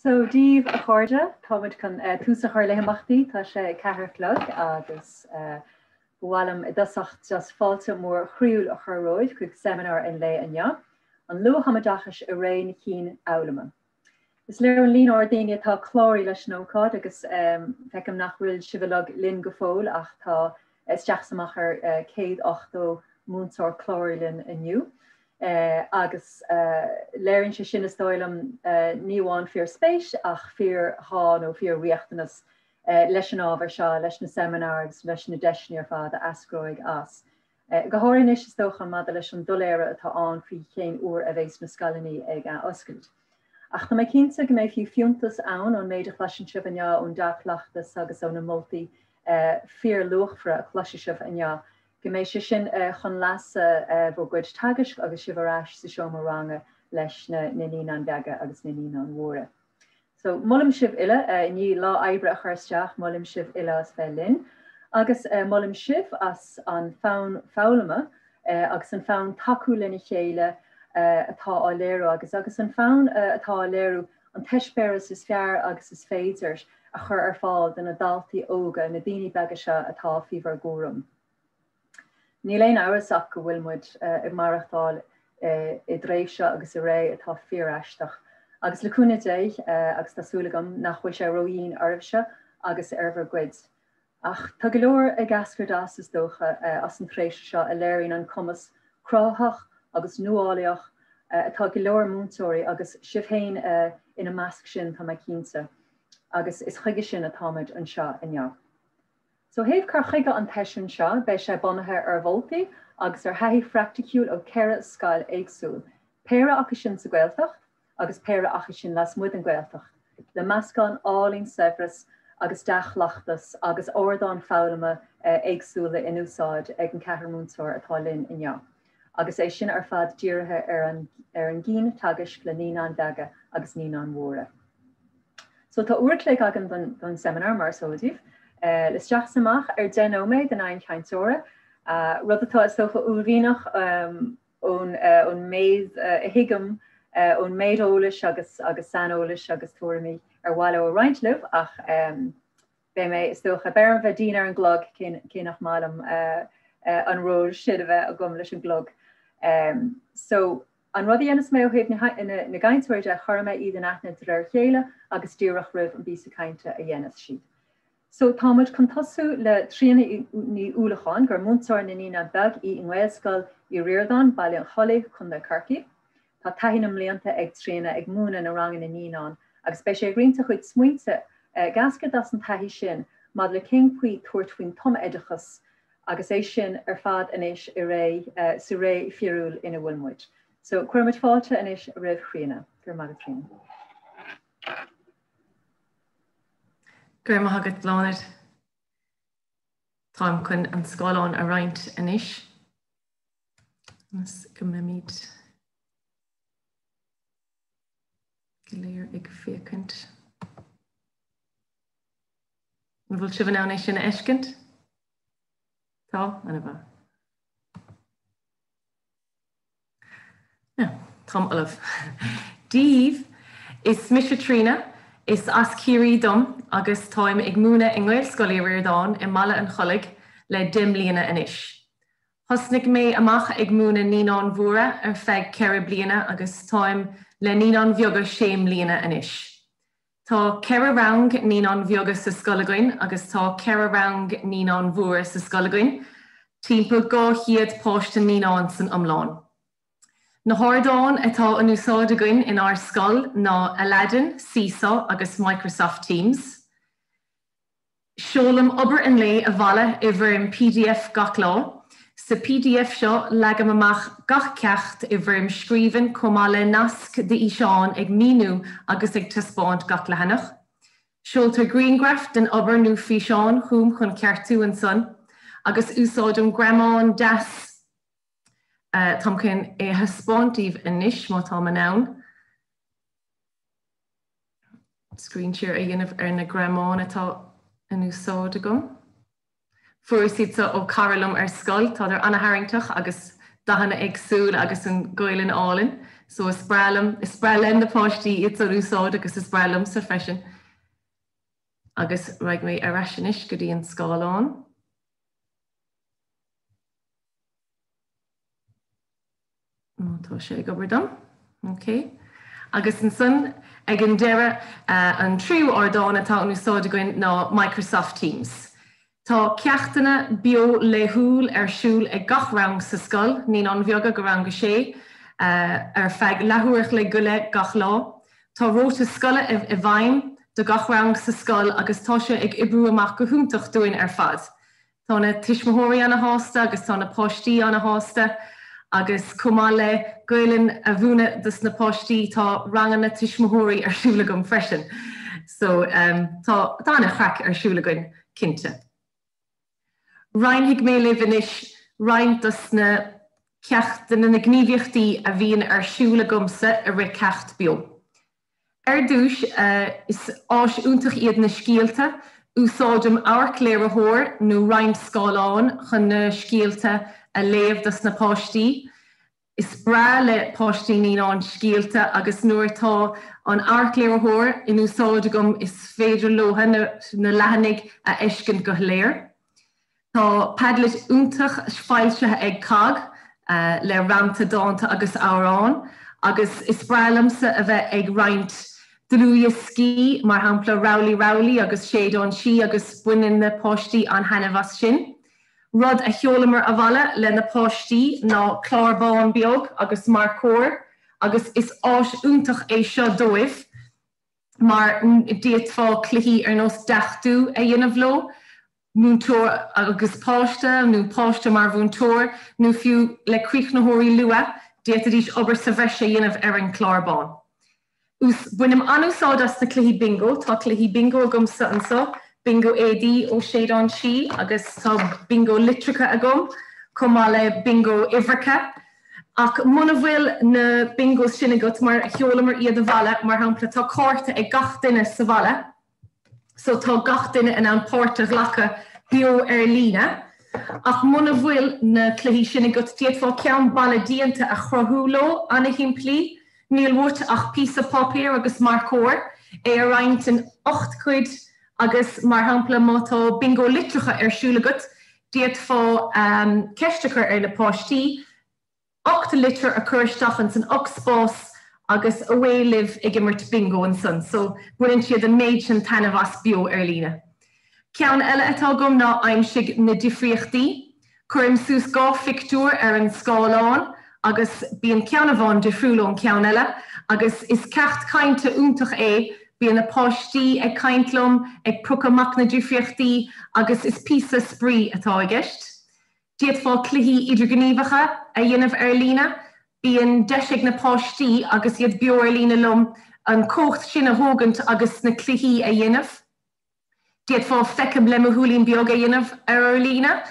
So, Dia daoibh a chairde, táimid chun tús a chur le himeachtaí, tá sé 4 a chlog agus ba mhaith liom i dtosach just fáilte mór chroíúil a chur romhaibh chuig seimineár an lae inniu, an luath-thumoideachais i ré na cianfhoghlama. Is léir ón líon ard daoine atá cláraithe leis an ócáid agus feicim nach bhfuil sibh uilig linn go fóill ach tá isteach is amach ar 180 múinteoir cláraithe linn inniu. Agus léiríonn sé sin, is dóigh liom, ní amháin fíorspéis ach fíorghá nó fíor-riachtanas leis an ábhar seo, leis na seimineáir agus leis na deiseanna ar fad a eascróidh as. Go háirithe anois, is dócha, maidir leis an doiléire atá ann faoi cén uair a bheas na scoileanna ag athoscailt. Ach tá mé cinnte go mbeidh fiú fiúntas ann ón méid a chloiseann sibh inniu, ón dea-chleachtas agus ó na moltaí fíorluachmhara a chloisfidh sibh inniu, go mbeidh sé sin chun leasa bhur gcuid teagaisc agus sibh ar ais sa seomra ranga leis na naíonáin bheaga agus na naíonáin mhóra. So, molaim sibh uile, i ndiaidh lá oibre a chur isteach, molaim sibh uile as bheith linn. Agus molaim sibh as an bhfonn foghlama agus an fonn tacú lena chéile atá á léiriú agus agus an fonn atá á léiriú an t-eispéireas is fearr agus is féidir a chur ar fáil do na daltaí óga, na daoine beaga seo atá faoi bhur gcúram. Níl aon amhras ach go bhfuil muid ag maireachtáil i dtréimhse agus i ré atá fíor-aisteach. Agus le cúnamh Dé, agus tá súil agam nach bhfuil sé ródhian oraibhse agus ar bhur gcuid, Ach tá go leor ag eascairt as, is dócha, as an tréimhse seo a léiríonn an cumas cruthaitheach agus nuálaíoch atá ag go leor múinteoirí, agus sibh féin ina measc sin, tá mé cinnte. Agus is chuige sin atáimid anseo inniu. So, ó thaobh cur chuige an tseisiúin seo, beidh sé bunaithe ar mholtaí agus ar thaithí phraiticiúil ó 4 scoil éagsúil, péire acu sin sa Ghaeltacht, agus péire acu sin lasmuigh den Ghaeltacht, le meascán álainn saibhreas agus dea-chleachtas agus ardáin foghlama éagsúla in úsáid ag an ceathrar múinteoir atá linn inniu, agus é sin ar fad dírithe ar an ar an gcian teagaisc le naíonáin bheaga agus naíonáin mhóra. So tá uair a chloig againn don don seimineár, mar is eol daoibh, le isteach is amach ar 10 nóiméad in aghaidh an chainteora, rud atá is dócha uaillmhianach ón méid a thuigim, ón méid eolais agus agus saineolais agus tuairimí ar mhaith leo a roinnt libh ach beidh mé, is dócha, beidh orm bheith dian ar an gclog cé nach maith liom an ról sin a bheith agam leis an gclog. So, an rud a dhéanfas mé ó thaobh na gcainteoirí de, cuirfidh mé iad in aithne de réir a chéile agus díreach roimh an bpíosa cainte a dhéanfas siad. So, tá muid chun tosú le Tríona Ní Uallacháin, gur múinteoir na naíonán beag í i nGaelscoil Uí Ríordáin, Baile an Chollaigh, Co. Chorcaí. Tá taithí na mblianta ag Tríona ag múineadh na ranganna naíonán agus beidh sí ag roinnt a cuid smaointe ag eascairt as an taithí sin maidir le cén chaoi tabhairt faoin tumoideachas agus é sin ar fad anois i ré, sa ré fíorúil ina bhfuil muid. So, cuirimid fáilte anois roimh Thríona. Go raibh maith agat, Tríona. Go raibh maith agat, Bláthnaid. Táim chun an scáileán a roinnt anois ionas go mbeimid go léir ag féachaint. An bhfuil sibh in ann é sin a fheiscint? Tá, an-mhaith. Táim ullamh. Dia daoibh, Is mise Tríona, is as Ciarraí dom agus táim ag múineadh i nGaelscoil Uí Ríordáin i mBaile an Chollaigh le 10 mbliana anois. Thosnaigh mé amach ag múineadh Naíonáin Mhóra ar feadh 4 bliana agus táim le Naíonáin Bheaga 6 mbliana anois. Tá 4 rang Naíonáin Bheaga sa scoil againn agus tá 4 rang Naíonáin Mhóra sa scoil againn, timpeall 200 páiste naíonáin san iomlán. Na hardáin atá in úsáid againn inár scoil ná Aladdin, Seesaw agus Microsoft Teams. Seolaim obair an lae abhaile i bhfoirm pdf gach lá. Sa pdf seo leagaim amach gach ceacht i bhfoirm scríbhinn chomh maith le nasc d'fhíseán ag míniú agus ag taispeáint gach leathanach. Seoltar grianghraif den obair nó físeáin chugam chun ceartú ansan agus úsáidim greamán deas táim chun é a thaispeáint daoibh anois má táim in ann. Screen share a dhéanamh ar na greamáin atá in úsáid agam. Fuaireas iad seo ó cara liom ar scoil, tádar ana-tharraingteach agus dathanna éagsúla agus an Ghaelainn álainn. So is breá liom, is breá le na páistí iad san a úsáid agus is breá liomsa freisin. Agus raghaidh mé ar ais anois go dtí an scáileán. Má tá sé ag obair dom. Ok. Agus ansan ag an deireadh, an tríú ardán atá in úsáid againn ná Microsoft Teams. Tá ceachtanna beo laethúil ar siúl ag gach rang sa scoil, Naíonáin Bheaga go Rang a Sé, ar feadh leathuair a chloig go leith gach lá. Tá rota scoile i bhfeidhm do gach rang sa scoil agus tá sé ag oibriú amach go hiontach dúinn ar fad. Tá na tuismitheoirí ana-shásta agus tá na páistí ana-shásta agus chomh maith le Gaelainn a mhúineadh dos na páistí tá ranganna tuismitheoirí ar siúl agam freisin. So tá tá ana-chraic ar siúl againn cinnte. Roinnfidh mé libh anois roinnt dos na ceachtanna, na gníomhaíochtaí a bhíonn ar siúl agamsa i rith ceacht beo. Ar dtús, is áis iontach iad na scéalta. Úsáidim amharcléiritheoir nó roinnt scáileán chun na scéalta a léamh dos na páistí. Is breá le páistí naíonáin scéalta agus nuair atá an amharcléiritheoir in úsáid agam is féidir leo na leathanaigh a fheiscint go shoiléir. Tá Padlet iontach foilsithe ag COGG le rannta, dánta agus amhráin agus is breá liomsa a bheith ag roinnt dlúthdhioscaí, mar shampla Rowley Rowley agus Séideán Sí agus baineann na páistí an-thaitneamh as sin. Rud a sheolamar abhaile le na páistí ná clár bán beag agus marcóir agus is áis iontach é seo dóibh. mar d'fhéadfá cluichí ar nós deachtú a dhéanamh leo, múinteoir agus páiste nó páiste mar mhúinteoir nó fiú le críochnaitheoirí luath, d'fhéadfaidís obair sa bhreis a dhéanamh ar an gclár bán. Bainim an-úsáid as na cluichí bingo, tá cluichí bingo agamsa anseo, bingo éadaí ó Séideán Sí agus tá bingo litreacha agam chomh maith le bingo uimhreacha. Ach muna bhfuil na bingos sin agat, mar sheolamar iad abhaile, mar shampla, tá cárta ag gach duine sa bhaile, so tá gach duine in ann páirt a ghlacadh beo ar líne. Ach muna bhfuil na cluichí sin agat, d'fhéadfá ceann baile déanta a chruthú leo, ana-shimplí, níl uait ach píosa páipéir agus marcóir, é a roinnt in 8 gcuid agus, mar shampla, má tá bingo litreacha ar siúl agat, D'fhéadfá ceist a chur ar na páistí 8 litir a chur isteach ins an 8 spás agus away libh ag imirt bingo ansan. So baineann siad an méid sin taitneamh as beo ar líne. Ceann eile atá agam ná aimsigh na difríochtaí. Cuirim suas 2 phictiúr ar an scáileán agus bíonn ceann amháin difriúil ón cheann eile agus is ceacht cainte iontach é, bíonn na páistí ag caint liom, ag piocadh amach na difríochtaí agus is píosa spraoi atá i gceist. D'fhéadfá cluichí idirghníomhacha a dhéanamh ar líne, bíonn deis ag na páistí agus iad beo ar líne liom an chumhacht sin a thógaint agus na cluichí a dhéanamh. D'fhéadfá feicim le mo shúilín beag a dhéanamh ar líne.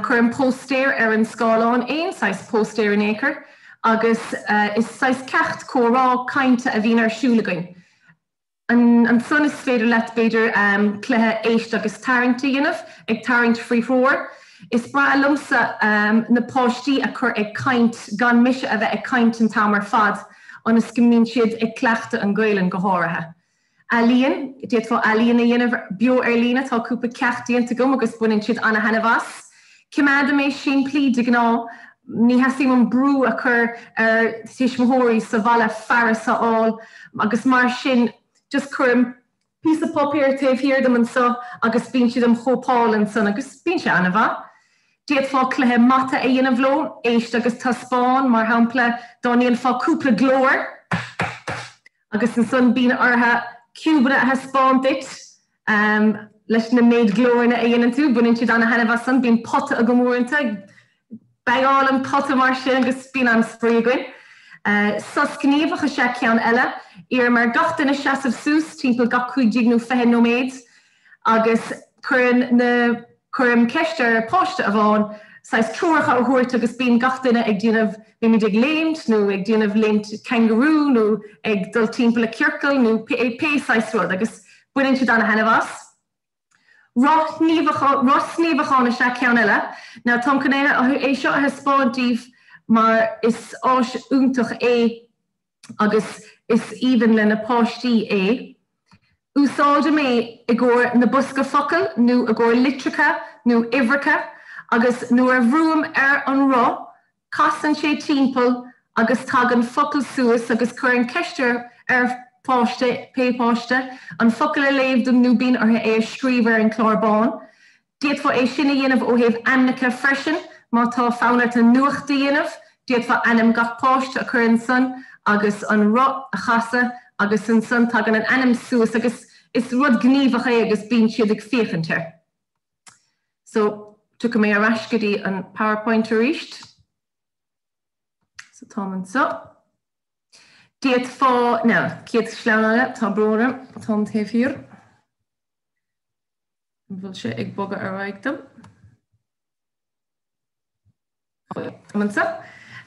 Cuirim póstaer ar an scáileán, aon saghas póstaer in aon chor, agus is saghas ceacht comhrá, cainte a bhíonn ar siúl againn. Ansan is féidir leat, b'fhéidir, cluiche éist agus tarraingt a dhéanamh, ag tarraingt faoi threoir. Is breá liomsa na páistí a chur ag caint gan mise a bheith ag caint an t-am ar fad, ionas go mbíonn siad ag cleachtadh an Ghaelainn go háirithe. Ealaíon, D'fhéadfá ealaíon a dhéanamh beo ar líne, tá cúpla ceacht déanta agam agus baineann siad ana-thaitneamh as. Coimeádaim é simplí de ghnáth, ní theastaíonn uaim brú a chur ar thuismitheoirí sa bhaile fearas a fháil agus mar sin just cuirim píosa páipéir taobh thiar dom anseo agus bíonn siad am chóipeáil ansan agus bíonn sé ana-mhaith. D'fhéadfá cluiche mata a dhéanamh leo, éist agus taispeáin, mar shampla dá ndéanfá cúpla glór, Agus ansan bíonn orthu ciúbanna a thaispeáint duit leis na méid glóranna a dhéanann tú. Baineann siad ana-thaitneamh as san. Bíonn pota agam uaireanta. Bangálaim pota mar sin agus bíonn an-spraoi againn. Sos gníomhach is ea ceann eile. Iarraim ar gach duine seasamh suas timpeall gach 15 nó 20 nóiméad agus cuireann na Cuirim ceist ar pháiste amháin saghas treoracha a thabhairt agus bíonn gach duine ag déanamh, bímid ag léimt nó ag déanamh léimt kangaroo nó ag dul timpeall i ciorcal nó pé saghas rud agus baineann siad ana-thaitneamh as. Roth shníomhachán is ea ceann eile. Now táim chun é seo a thaispeáint daoibh. mar is áis iontach é agus is aoibhinn le na páistí é. Úsáidim é i gcomhair na bosca focal nó i gcomhair litreacha nó uimhreacha agus nuair a bhrúim ar an roth casann sé timpeall agus tagann focal suas agus cuirim ceist ar pháiste, pé páiste, an focal a léamh dom nó bíonn orthu é a scríobh ar an chlár bán. D'fhéadfá é sin a dhéanamh ó thaobh ainmneacha freisin, má tá fonn ort an nuacht a dhéanamh, d'fhéadfá ainm gach páiste a chur ansan agus an roth a chasadh agus ansan tagann an ainm suas agus is rud gníomhach é agus bíonn siad ag féachaint air. So, tiocfaidh mé ar ais go dtí an PowerPoint arís. So táim anseo. D'fhéadfá, now, chéad sleamhnán eile, tá brón orm, táim taobh thiar. An bhfuil sé ag bogadh ar aghaidh dom? Táim anseo.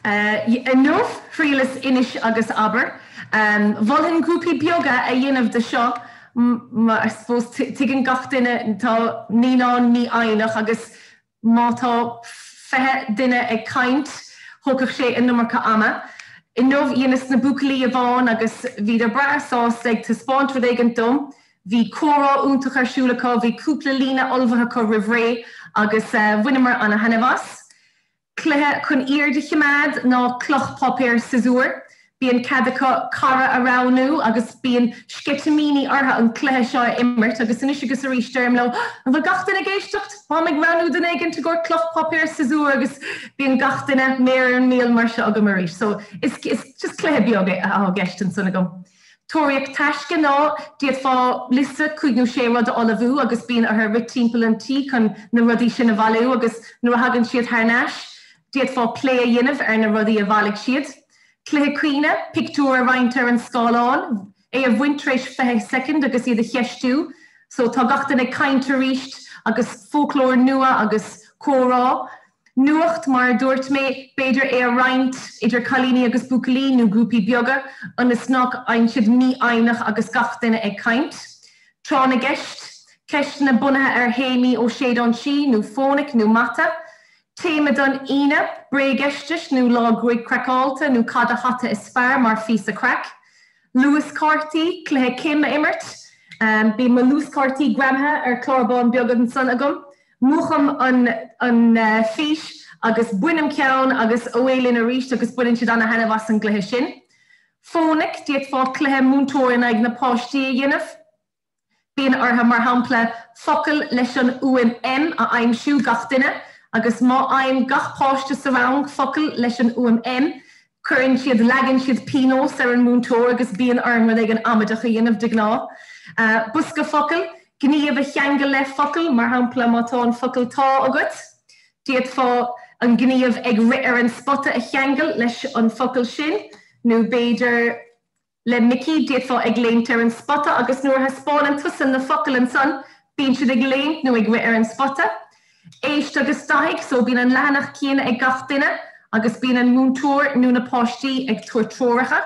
Inniu, thriaileas Inis agus Abair. Mholfainn grúpaí beaga a dhéanamh de seo, I suppose tuigeann gach duine, tá naíonáin mífhoighneach agus Má tá 20 duine ag caint, thógfadh sé an iomarca ama. Inniu, dheineas na buachaillí amháin agus bhíodar breá sásta ag taispeáint rud éigint dom. Bhí comhrá iontach ar siúl acu, bhí cúpla líne ullmhaithe acu roimh ré agus bhaineamar ana-thaitneamh as. Cluiche chun aird a choimeád ná cloch, páipéar, siosúr. Bíonn cead acu cara a roghnú agus bíonn sceitimíní orthu an cluiche seo a imirt agus anois agus arís deirim leo 'An bhfuil gach duine ag éisteacht? Táim ag roghnú duine éigin i gcomhair cloch, páipéar, siosúr' agus bíonn gach duine méar ar an mbéal mar seo agam arís. So is just cluiche beag é atá i gceist ansan agam. Tóraíocht taisce ná d'fhéadfá liosta cúig nó sé rud a ullmhú agus bíonn orthu rith timpeall an tí chun na rudaí sin a bhailiú agus nuair a thagann siad thar n-ais d'fhéadfá plé a dhéanamh ar na rudaí a bhailigh siad. Cluiche cuimhne, pictiúr a roinnt ar an scáileán, é a bhaint tar éis 20 soicind agus iad a cheistiú. So tá gach duine ag caint arís agus foclóir nua agus comhrá. Nuacht, mar a dúirt mé, b'fhéidir é a roinnt idir cailíní agus buachaillí nó grúpaí beaga ionas nach bhfaigheann siad mífhoighneach agus gach duine ag caint. Tráth na gceist, ceisteanna bunaithe ar théamaí ó Séideán Sí nó fónaic nó mata. Téama don Aoine, Bréagfheistis nó Lá Gruaig Craiceáilte nó Cad a hata is fearr mar phíosa craic. Luaschártaí, cluiche Kim a imirt. Bíonn mo luaschártaí greamaithe ar chlár bán beag ansan agam. Múchaim an fís agus bainim ceann agus away linn arís agus baineann siad ana-thaitneamh as an gcluiche sin. Fónaic, d'fhéadfá cluiche múinteoir in aghaidh na páistí a dhéanamh. Bíonn orthu, mar shampla, focal leis an fhuaim M a aimsiú, gach duine, agus má fhaigheann gach páiste sa rang focal leis an fhuaim M, cuireann siad, leagann siad pionós ar an múinteoir agus bíonn orainn rud éigin amaideach a dhéanamh de ghnáth. Bosca focal, gníomh a cheangal le focal, mar shampla, má tá an focal 'tá' agat, d'fhéadfá an gníomh 'ag rith ar an spota' a cheangal leis an focal sin, nó b'fhéidir. Le Micí, d'fhéadfá ag léimt ar an spota agus nuair a thaispeánann tusa na focail ansan, bíonn siad ag léimt nó ag rith ar an spota. Éist agus dathaigh, so bíonn an leathanach céanna ag gach duine agus bíonn an múinteoir nó na páistí ag tabhairt treoracha.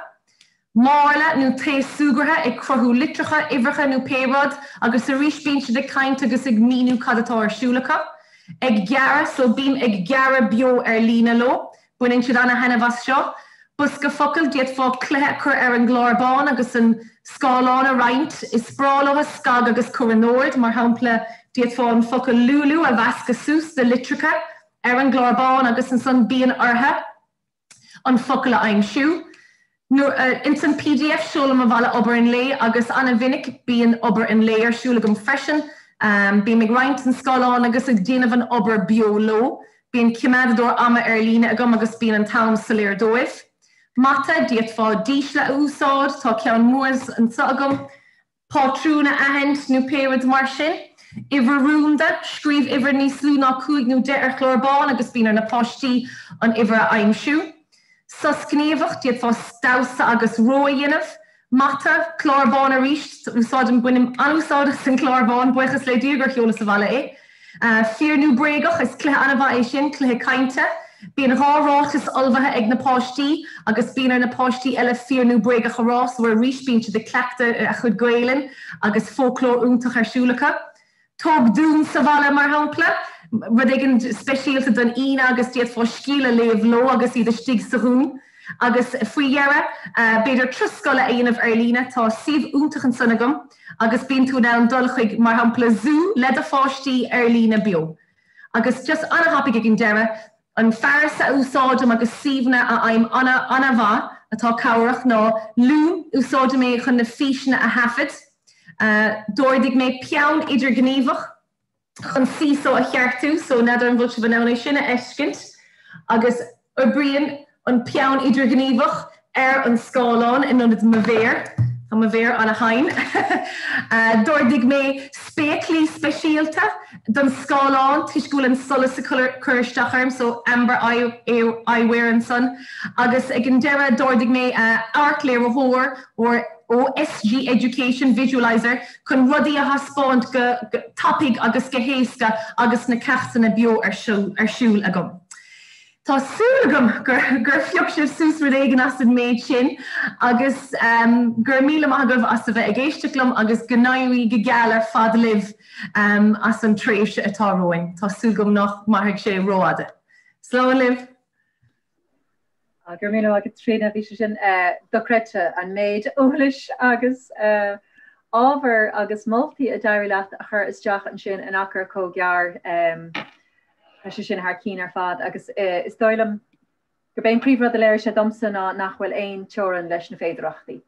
Mála nó taos súgartha ag cruthú litreacha, uimhreacha nó pé rud agus arís bíonn siad ag caint agus ag míniú cad atá ar siúl acu. Ag gearradh, so bím ag gearradh beo ar líne leo. Baineann siad ana-thaitneamh as seo. Bosca focal, D'fhéadfá cluiche a chur ar an gclár bán agus an scáileán a roinnt. Is breá leo scag agus cuir in ord. Mar shampla, d'fhéadfá an focal 'Lúlú' a mheascadh suas le litreacha ar an gclár bán agus ansan bíonn orthu an focal a aimsiú. Nuair, ins an pdf, seolaim abhaile obair an lae agus ana-mhinic bíonn obair an lae ar siúl agam freisin. Bím ag roinnt an scáileán agus ag déanamh an obair beo leo. Bíonn coimeádadóir ama ar líne agam agus bíonn an t-am soiléir dóibh. Mata, d'fhéadfá dísle a úsáid, tá ceann mór anseo agam. pátrún a aithint nó pé rud mar sin. Uimhir rúnda, scríobh uimhir níos lú ná 5 nó 10 ar chlár bán agus bíonn ar na páistí an uimhir a aimsiú. Sos gníomhach, d'fhéadfá damhsa agus reo a dhéanamh. Mata, clár bán arís, úsáidim, bainim an-úsáid as an gclár bán, buíochas le Dia gur sheolas abhaile é. Fíor nó bréagach, is cluiche an-mhaith é sin, cluiche cainte. Bíonn dhá ráiteas ullmhaithe ag na páistí agus bíonn ar na páistí eile fíor nó bréagach a rá so arís bíonn siad ag cleachtadh a chuid Gaelainn agus foclóir iontach ar siúl acu. Tóg dún sa bhaile mar shampla. rud éigin speisialta don Aoine agus d'fhéadfá scéal a léamh leo agus iad istigh sa dhún. Agus faoi dheireadh, b'fhéidir turas scoile a dhéanamh ar líne, tá suíomh iontach ansan agam agus bíonn tú in ann dul chuig, mar shampla, zú le do pháistí ar líne beo. Agus just an-thapaidh ag an deireadh, an fearas a úsáidim agus suíomhanna a fhaighim an-mhaith atá cabhrach ná Loom, úsáidim é chun na físeanna a thaifead. D'ordaigh mé peann idirghníomhach chun Seesaw a cheartú, so n'fheadar an bhfuil sibh in ann é sin a fheiscint, agus oibríonn an peann idirghníomhach ar an scáileán in ionad mo mhéar. Tá mo mhéar ana-thinn. D'ordaigh mé spéaclaí speisialta don scáileán toisc go bhfuil an solas ag cur isteach orm, so amber eyewear ansan. Agus ag an deireadh d'ordaigh mé amharcléiritheoir ó SG Education Visualizer chun rudaí a thaispeáint go tapaidh agus go héasca agus na ceachtanna beo ar siúl agam. Tá súil agam gur phioc sibh suas rud éigin as an méid sin agus go raibh míle maith agaibh as a bheith ag éisteacht liom agus go n-éirí go geal ar fad libh as an tréimhse atá romhainn. Tá súil agam nach mairfidh sé rófhada. Slán libh! Go raibh míle maith agat Tríona, bhí sé sin dochreidte, an méid eolais agus ábhar agus moltaí a d'éirigh leat a chur isteach ansin in achar chomh gearr. Tá sé sin thar cinn ar fad agus is dóigh liom gurb é an príomhrud a léirigh sé domsa ná nach bhfuil aon teorainn leis na féidearthachtaí.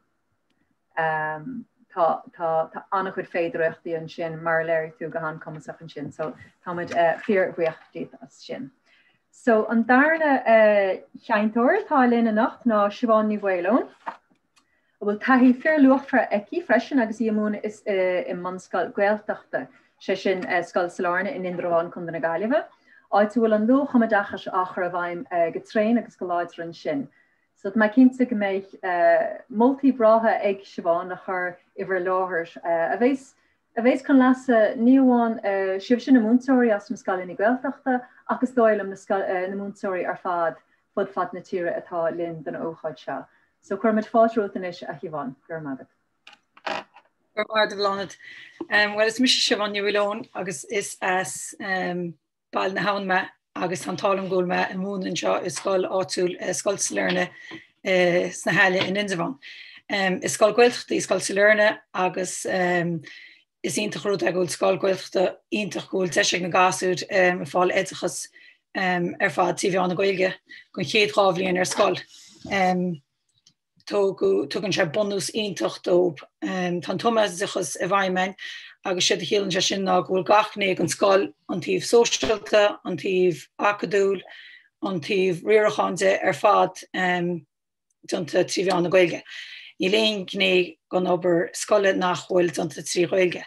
Tá tá an-chuid féidearthachtaí ansin mar a léirigh tú go han-chumasach ansin, so táimid fíorbhuíoch díot as sin. So an darna chainteoir atá linn anocht ná Siobhán Ní Mhaoileoin. a bhfuil taithí fíorluachmhar aici freisin agus í ag múineadh i mbunscoil Gaeltachta, sé sin Scoil Sailearna in Indreabhán, Contae na Gaillimhe, áit a bhfuil an luath-thumoideachas á chur i bhfeidhm go tréan agus go láidir ansin. So tá mé cinnte go mbeidh moltaí breátha ag Siobhán le chur i bhur láthair a bheas a bheas chun leasa ní amháin sibhse na múinteoirí as na scoileanna Gaeltachta ach is dóigh liom na múinteoirí ar fad fud fad na tíre atá linn don ócáid seo. So cuirimid fáilte romhat anois a Shiobhán. Go raibh maith agat. Go raibh maith agat a Bhláthnaid. Bhuel is mise Siobhán Ní Mhaoileoin agus is as Baile na hAbhann mé agus tá an t-ádh liom go bhfuil mé ag múineadh anseo i scoil áitiúil, Scoil Sailearna sna hAille in Indreabhán. Is scoil Gaeltachta í Scoil Sailearna agus Is iontach an rud é go bhfuil scoil Gaeltachta iontach go bhfuil deis ag na gasúir ag fáil oideachas ar fad trí mheán na Gaeilge don chéad 2 bhliain ar scoil. Tugann sé bunús iontach dóibh. Tá an tumoideachas i bhfeidhm againn agus séard a chiallaíonn sé sin ná go bhfuil gach gné den scoil, an taobh sóisialta, an taobh acadúil, an taobh riaracháin de ar fad, déanta trí mheán na Gaeilge. Níl aon ghné den obair scoile nach bhfuil déanta trí Ghaeilge.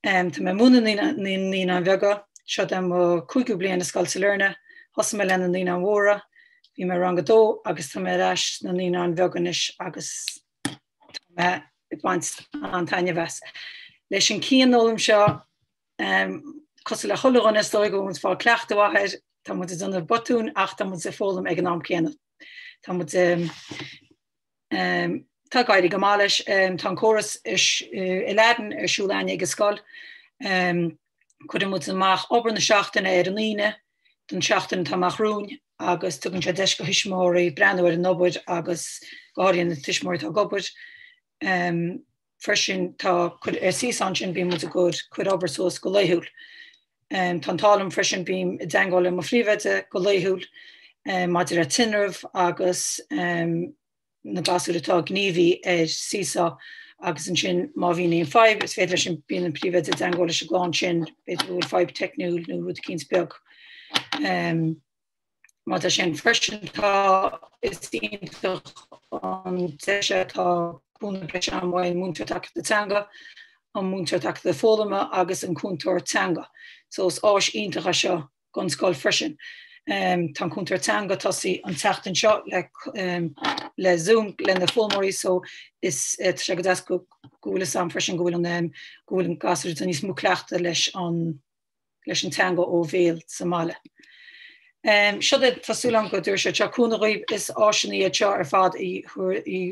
Tá mé ag múineadh na Naíonáin Bheaga. Seo é mo cúigiú bliain i Scoil Sailearna. Thosaigh mé le na Naíonáin Mhóra, bhí mé i rang a dó agus tá mé ar ais sna Naíonáin Bheaga anois agus tá mé ag baint an-taitneamh as. Leis an cianfhoghlaim seo, cosúil le chuile dhuine is dóigh go bhfuil muid ag fáil cleachtadh mhaith air, tá muid ag déanamh botúin ach tá muid ag foghlaim ag an am céanna. Tá muid tá ag éirí go maith leis. Tá an córas Aladdin ar siúl againne ag an scoil. Cuireann muid amach obair na seachtaine ar an Aoine don seachtain atá amach romhainn agus tugann sé deis do thuismitheoirí breathnú ar an obair agus go háirithe na tuismitheoirí atá ag obair. Freisin tá ar Seesaw ansin bíonn muid ag cur cur obair suas go laethúil. Tá an t-ádh liom freisin bím i dteangmháil le mo phríomhoide go laethúil maidir le tinreamh agus na gasúir atá gníomhaí ar Seesaw agus ansin má bhíonn aon fadhb is féidir leis an bíonn an príomhoide i dteangmháil leis an gclann sin b'fhéidir go bhfuil fadhb teicniúil nó rud eicínt beag. Maidir sin freisin tá is iontach an deis é tá cúnamh breise ann uaidh an múinteoir tacaíochta teanga, an múinteoir tacaíochta foghlama agus an cúntóir teanga. So is áis iontach é seo don scoil freisin. Tá an cúntóir teanga tosaithe an tseachtain seo le le Zoom le na foghlaimeoirí so is tá sé go deas go go bhfuil fhios a'm freisin go bhfuil an go bhfuil an gasúir ag níos mó cleachtadh leis an leis an teanga ó bhéal sa mbaile. Seo é, tá súil agam go dtabharfaidh siad seo cúnamh dhaoibh. Is áiseanna iad seo ar fad a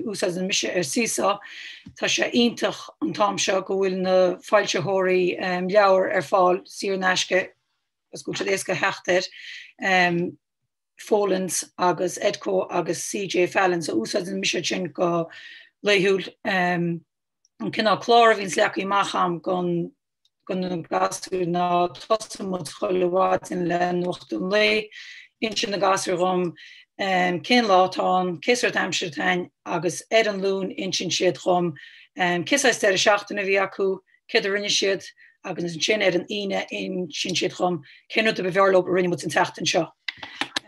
úsáideann mise ar Seesaw. Tá sé iontach an t-am seo go bhfuil na foilsitheoirí leabhar ar fáil saor in aisce. agus go bhfuil siad éasca a theacht air, Folens agus Edco agus CJ Fallon, so úsáideann mise iad sin go laethúil. An cineál clár a bhíonns leagtha amach a'm gon go na gasúir ná tosaíonn muid chuile mhaidin le nuacht an lae, insíonn na gasúir dhom cén lá atá ann, cé sórt aimsir atá ann agus ar an Luan insíonn siad dhom cé saghas deireadh seachtaine a bhí acu, céard a rinne siad agus ansin ar an Aoine insíonn siad dhom cén rud a ba bhfearr leo a rinne muid an tseachtain seo.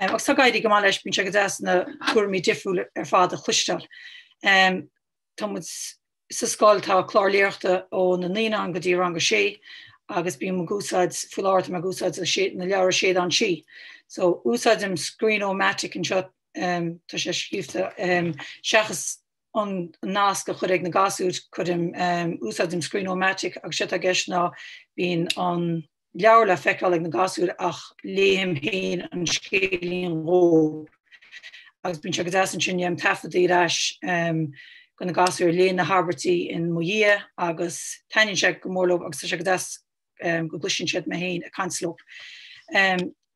Agus tá ag éirí go maith leis, bíonn sé go deas na tuairimí difriúla ar fad a chloisteáil. Tá muid sa scoil, tá clár léitheoireachta ó na naíonáin go dtí rang a sé agus bím ag úsáid, faoi láthair tá mé ag úsáid na leabhra Séideán Sí. So úsáidim Screen-O-Matic anseo, tá sé scríofa, seachas an nasc a chur ag na gasúir, cuirim, úsáidim Screen-O-Matic agus sé atá i gceist ná bíonn an leabhar le feiceáil ag na gasúir ach léim féin an scéilín dhóibh agus bíonn sé go deas ansin déanaim taifeadtaí ar ais go na gasúir ag léamh na habairtí in mo dhiaidh agus taitníonn sé go mór leo agus tá sé go deas go gcloiseann siad mé féin ag caint leo.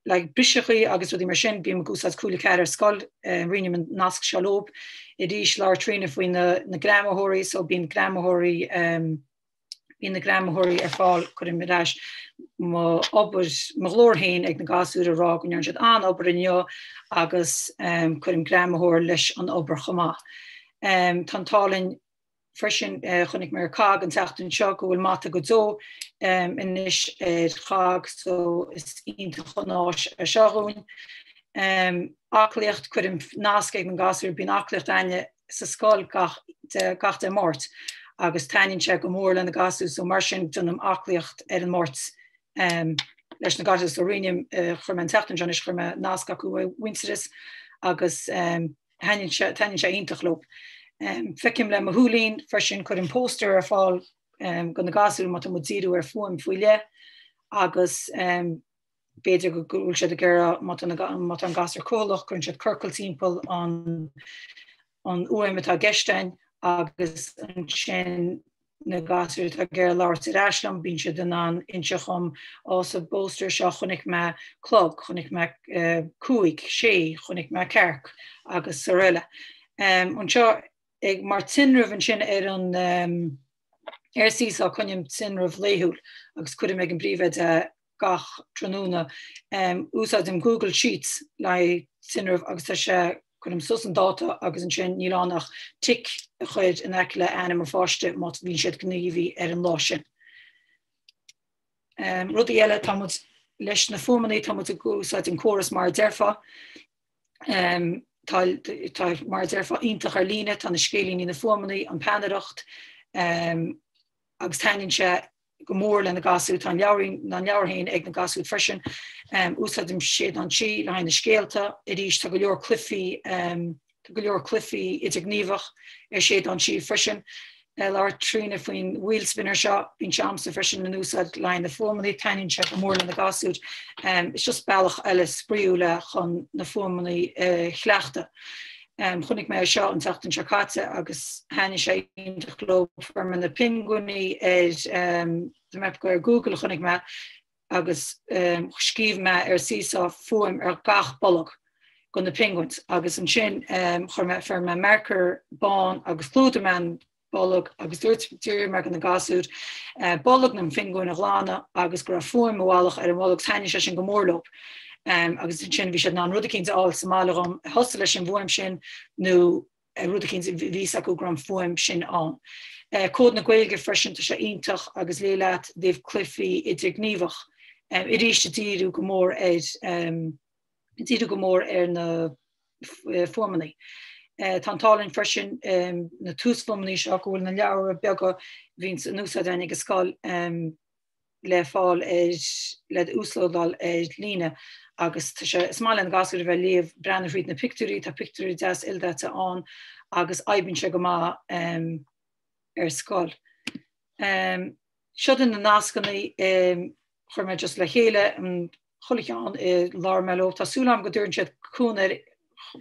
Le briseachaí agus rudaí mar sin, bím ag úsáid Cúla 4 ar scoil, roinnim an nasc seo leo. Arís, labhair Tríona faoi na greamaitheoirí so bíonn greamaitheoirí Bíonn na greamaitheoirí ar fáil, cuirim ar ais mo obair, mo ghlór féin ag na gasúir ag rá go ndearna siad an-obair inniu agus cuirim greamaitheoir leis an obair chomh maith. Tá an t-ádh linn freisin, chonaic mé ar COGG an tseachtain seo go bhfuil Mata go Deo anois ar COGG so is iontach an áis é seo dhúinn. Aclaíocht, cuirim nasc ag na gasúir, bíonn aclaíocht a'inne sa scoil gach gach Dé Máirt agus taitníonn sé go mór le na gasúir so mar sin déanaim aclaíocht ar an Máirt leis na gasúir so roinnim chuir mé an tseachtain seo anois chuir mé nasc acu ar Mhuintearas agus taitníonn sé taitníonn sé iontach leo. Feicim le mo shúilín freisin cuirim póstaer ar fáil go na gasúir má tá muid díriú ar fuaim faoi leith agus b'fhéidir go bhfuil siad ag iarraidh, má tá má tá an gasúr cúthalach, cuireann siad ciorcal timpeall an an fhuaim atá i gceist a'inn agus ansin na gasúir atá ag iarraidh labhairt ar ais liom, bíonn siad in ann inse dhom, á sa bpóstaer seo chonaic mé clog, chonaic mé cúig, sé, chonaic mé cearc agus araile. Anseo ag mar tinreamh ansin ar an ar Seesaw coinním tinreamh laethúil agus cuirim ag an bpríomhoide gach tráthnóna. Úsáidim Google Sheets le haghaidh tinreamh agus tá sé, cuirim suas an dáta agus ansin níl ann ach tic a chur in aice le ainm an pháiste má bhíonn siad gníomhaí ar an lá sin. Rudaí eile, tá muid leis na fuaimeanna, tá muid ag úsáid an córas mar a déarfá. Tá, tá mar a déarfá iontach ar líne, tá na scéilíní, na fuaimeanna, an peannaireacht agus taitníonn sé go mór le na gasúir. Tá an leabhar, an leabhar féin ag na gasúir freisin. Úsáidim Séideán Sí le haghaidh na scéalta. Arís tá go leor cluichí, tá go leor cluichí idirghníomhach ar Séideán Sí freisin. Labhair Tríona faoin wheel spinner seo. Bíonn sé a'msa freisin in úsáid le haghaidh na fuaimeanna. Taitníonn sé go mór le na gasúir. Is just bealach eile spraíúil é chun na fuaimeanna a chleachtadh. Chonaic mé é seo an tseachtain seo caite agus thaitnigh sé iontach leo. Fuair mé na pinguiní ar ar Google chonaic mé agus scríobh mé ar Seesaw fuaim ar gach bolg go na penguins agus ansin chuir mé fuair mé marker bán agus chlúdaigh mé an bolg agus dúirt d'iarr mé go na gasúir bolg na bpinguin a ghlanadh agus go raibh fuaim i bhfolach ar an bholg taitnigh sé sin go mór leo agus ansin bhí siad in ann rud eicínt a fháil sa mbaile dhom a thosaigh leis an bhfuaim sin nó rud eicínt bhí fhios acu go raibh an fuaim sin ann. Cód na Gaeilge freisin tá sé iontach agus léigh leat i dtaobh cluichí idirghníomhach arís ag díriú go mór ar díriú go mór ar na fuaimeanna. Tá an t-ádh linn freisin na túsfhuaimeanna seo go bhfuil na leabhra beaga a bhíonn in úsáid againn ag an scoil le fáil ar le uaslódáil ar líne agus tá sé is maith le na gasúir a bheith ag léamh breathnú thríd na pictiúirí, tá pictiúirí deas ildaite ann agus oibríonn sé go maith ar scoil. Seo na nascanna chuir mé just le chéile an chuile cheann i labhair mé leo. Tá súil agam go dtabharann siad cúnamh ar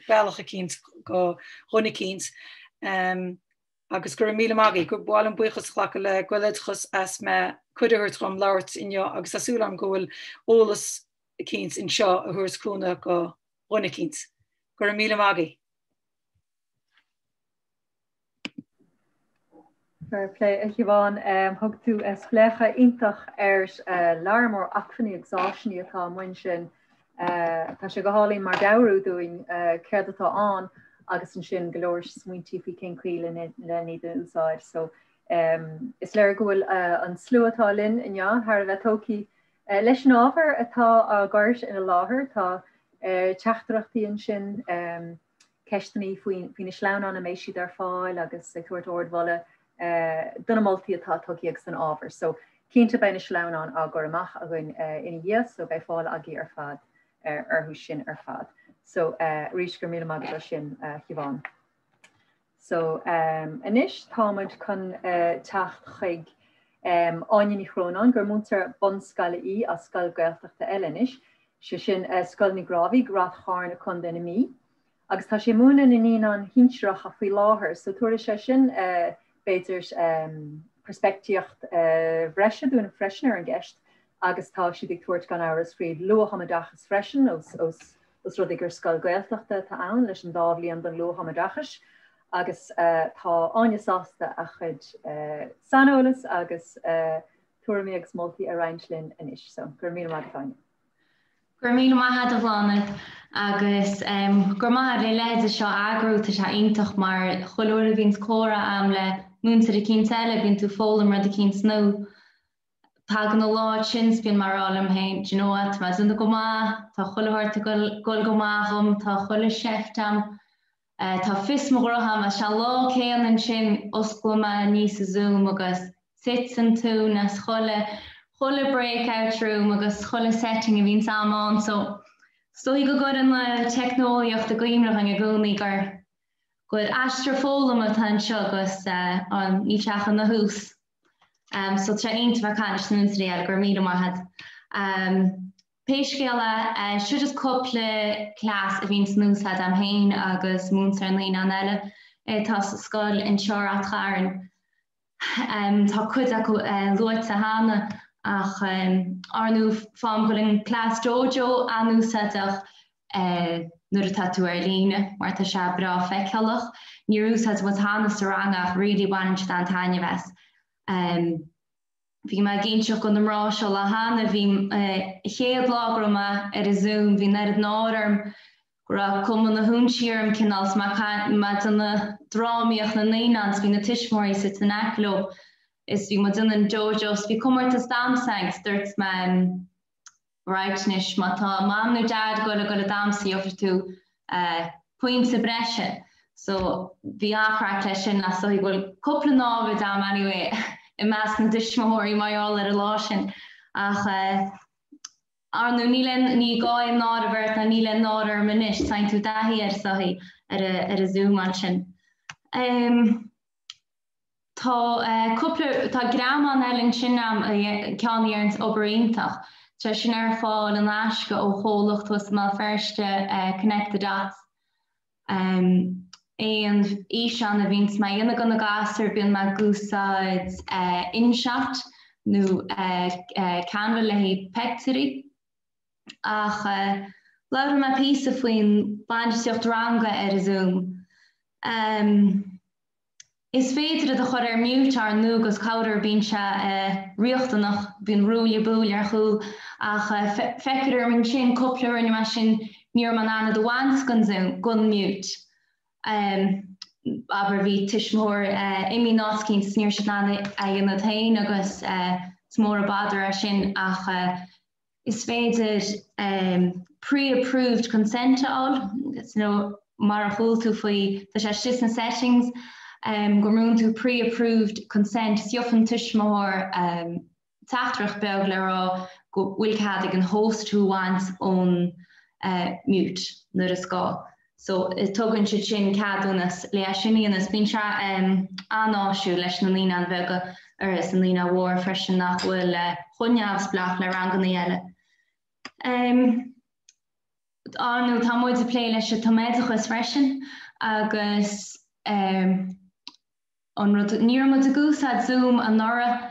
bealach eicínt go dhuine eicínt. Agus go raibh míle maith agaibh. Ba mhaith liom buíochas a ghlacadh le Gaeloideachas as mé cuireadh a thabhairt dhom labhairt inniu agus tá súil agam go bhfuil eolas. eicínt anseo a thabhairt cúnamh go dhuine eicínt. Go raibh míle maith agaibh. Fair play a Shiobhán. Thug tú spléachadh iontach ar lear mór acmhainní agus áiseanna atá amuigh ansin. Tá sé go hálainn mar mheabhrú dúinn céard atá ann agus ansin go leor smaointí faoi cén chaoi len iad a úsáid. So is léir go bhfuil an slua atá linn inniu thar a bheith tógtha leis an ábhar atá á gcur ina láthair. Tá teachtaireachtaí ansin. ceisteanna faoi na sleamhnáin an mbeidh siad ar fáil agus ag tabhairt ardmholadh do na moltaí atá tugtha agus don ábhar. So cinnte beidh na sleamhnáin á gcur amach againn ina dhiaidh so beidh fáil agaibh ar fad orthu sin ar fad. So arís go raibh míle maith agat as sin a Shiobhán. So anois táimid chun teacht chuig Áine Ní Chrónáin gur múinteoir bunscoile í as scoil Gaeltachta eile anois, sé sin Scoil Ní Ghrámhaigh, Rath Chairn, Co. na Mí. Agus tá sí ag múineadh na naíonáin shinsearacha faoi láthair, so tabharfaidh sé sin b'fhéidir peirspictíocht bhreise dúinn freisin ar an gceist agus tá siad ag tabhairt gan amhras faoi luath-thumoideachas freisin os Os rud é gur scoil Gaeltachta atá ann leis an dá bhliain den luath-thumoideachais agus tá Áine sásta a chuid saineolas agus tuairimí agus moltaí a roinnt linn anois. So, go raibh míle maith agat Áine. Go raibh míle maith agat a Bhláthnaid agus go raibh maith agat le leithéide seo a eagrú, tá sé iontach mar chuile uair a bhíonns comhrá a'm le múinteoir eicínt eile bíonn tú ag foghlaim rud eicínt nua. Tagann an lá sin 's bíonn mé ag rá liom féin, do you know what, tá mé ag déanamh go maith, tá chuile shórt ag goil go maith dhom, tá chuile sheift a'm, tá fios mo ghnótha a'm, is an lá céanna ansin osclaíonn mé aníos an Zoom agus titeann tóin as chuile, chuile breakout room agus chuile setting a bhíonns a'm ann, so is dóigh go gcuireann an teicneolaíocht i gcuimhne dhuinn i gcónaí gur, gur aistear foghlama atá anseo agus níl sé ach ina thús. So tá sé iontach bheith ag caint leis na múinteoirí eile, go raibh míle maith agat. Pé scéal é, seo just cúpla cleas a bhíonns in úsáid a'm féin agus múinteoir naíonán eile atá sa scoil anseo i Rath Chairn. Tá cuid acu luaite cheana ach ar ndóigh fághaim go bhfuil an Class Dojo an-úsáideach nuair atá tú ar líne mar tá sé breá feiceálach. Níor úsáid muid cheana sa rang ach really baineann siad an-taitneamh as. Bhí mé ag inseacht do na mná seo lá cheana, bhí an chéad lá go raibh mé ar an Zoom, bhí an oiread náire orm go raibh cuma na húinsí orm cineál 's mé ag déanamh drámaíocht na naíonán 's bhí na tuismitheoirí suite in aice leo is bhí muid déanamh an dojo 's bhí comórtas damhsa agus dúirt mé Right anois, má tá mam nó dad ag goil ag goil ag damhsa gheobhaidh tú pointe breise. So bhí an-chraic leis sin ach is dóigh go bhfuil cúpla námhaid a'm anyway i measc na dtuismitheoirí mar gheall ar an lá sin. Ach ar ndóigh níl aon, ní gá aon náire a bheith ort ná níl aon náire orm anois, faigheann tú taithí air is dóigh ar ar an Zoom ansin. Tá cúpla, tá greamán eile ansin a'm, ceann a dhéananns obair iontach. Tá sé sin ar fáil in aisce ó chomhlacht thuas i mBéal Feirste, Connect the Dots. Aon fhíseán a bhíonns mé a dhéanamh do na gasúir, bíonn mé ag úsáid InShot nó Canva le haghaidh peictiúirí. Ach labhróidh mé píosa faoin bainistíocht ranga ar Zoom. Is féidir iad a chur ar mute ar ndóigh agus corruair bíonn sé riachtanach, bíonn ruaille buaille ar chúl ach feictear dom ansin cúpla a rinne mé sin ní raibh mé in ann iad a bhaint den Zoom, den mute. Abair bhí tuismitheoir imithe in áit eicínt is ní raibh siad in ann é a dhéanamh féin agus is mór an bother é sin ach Is féidir pre-approved consent a fháil, nó mar a chuala tú faoi, tá sé istigh sna settings, go mbrúnn tú pre-approved consent, is gheobhaidh an tuismitheoir teachtaireacht beag le rá go bhfuil cead ag an host thú a bhaint ón mute nuair is gá. So tugann siad sin ceadúnas le é sin a dhéanamh. Bíonn sé an-áisiúil leis na naíonáin bheaga agus na naíonáin mhóra freisin nach bhfuil chomh neamhspleách le ranganna eile. Ar ndóigh tá muid ag plé leis an tumoideachas freisin agus an rud, ní raibh muid ag úsáid Zoom anuraidh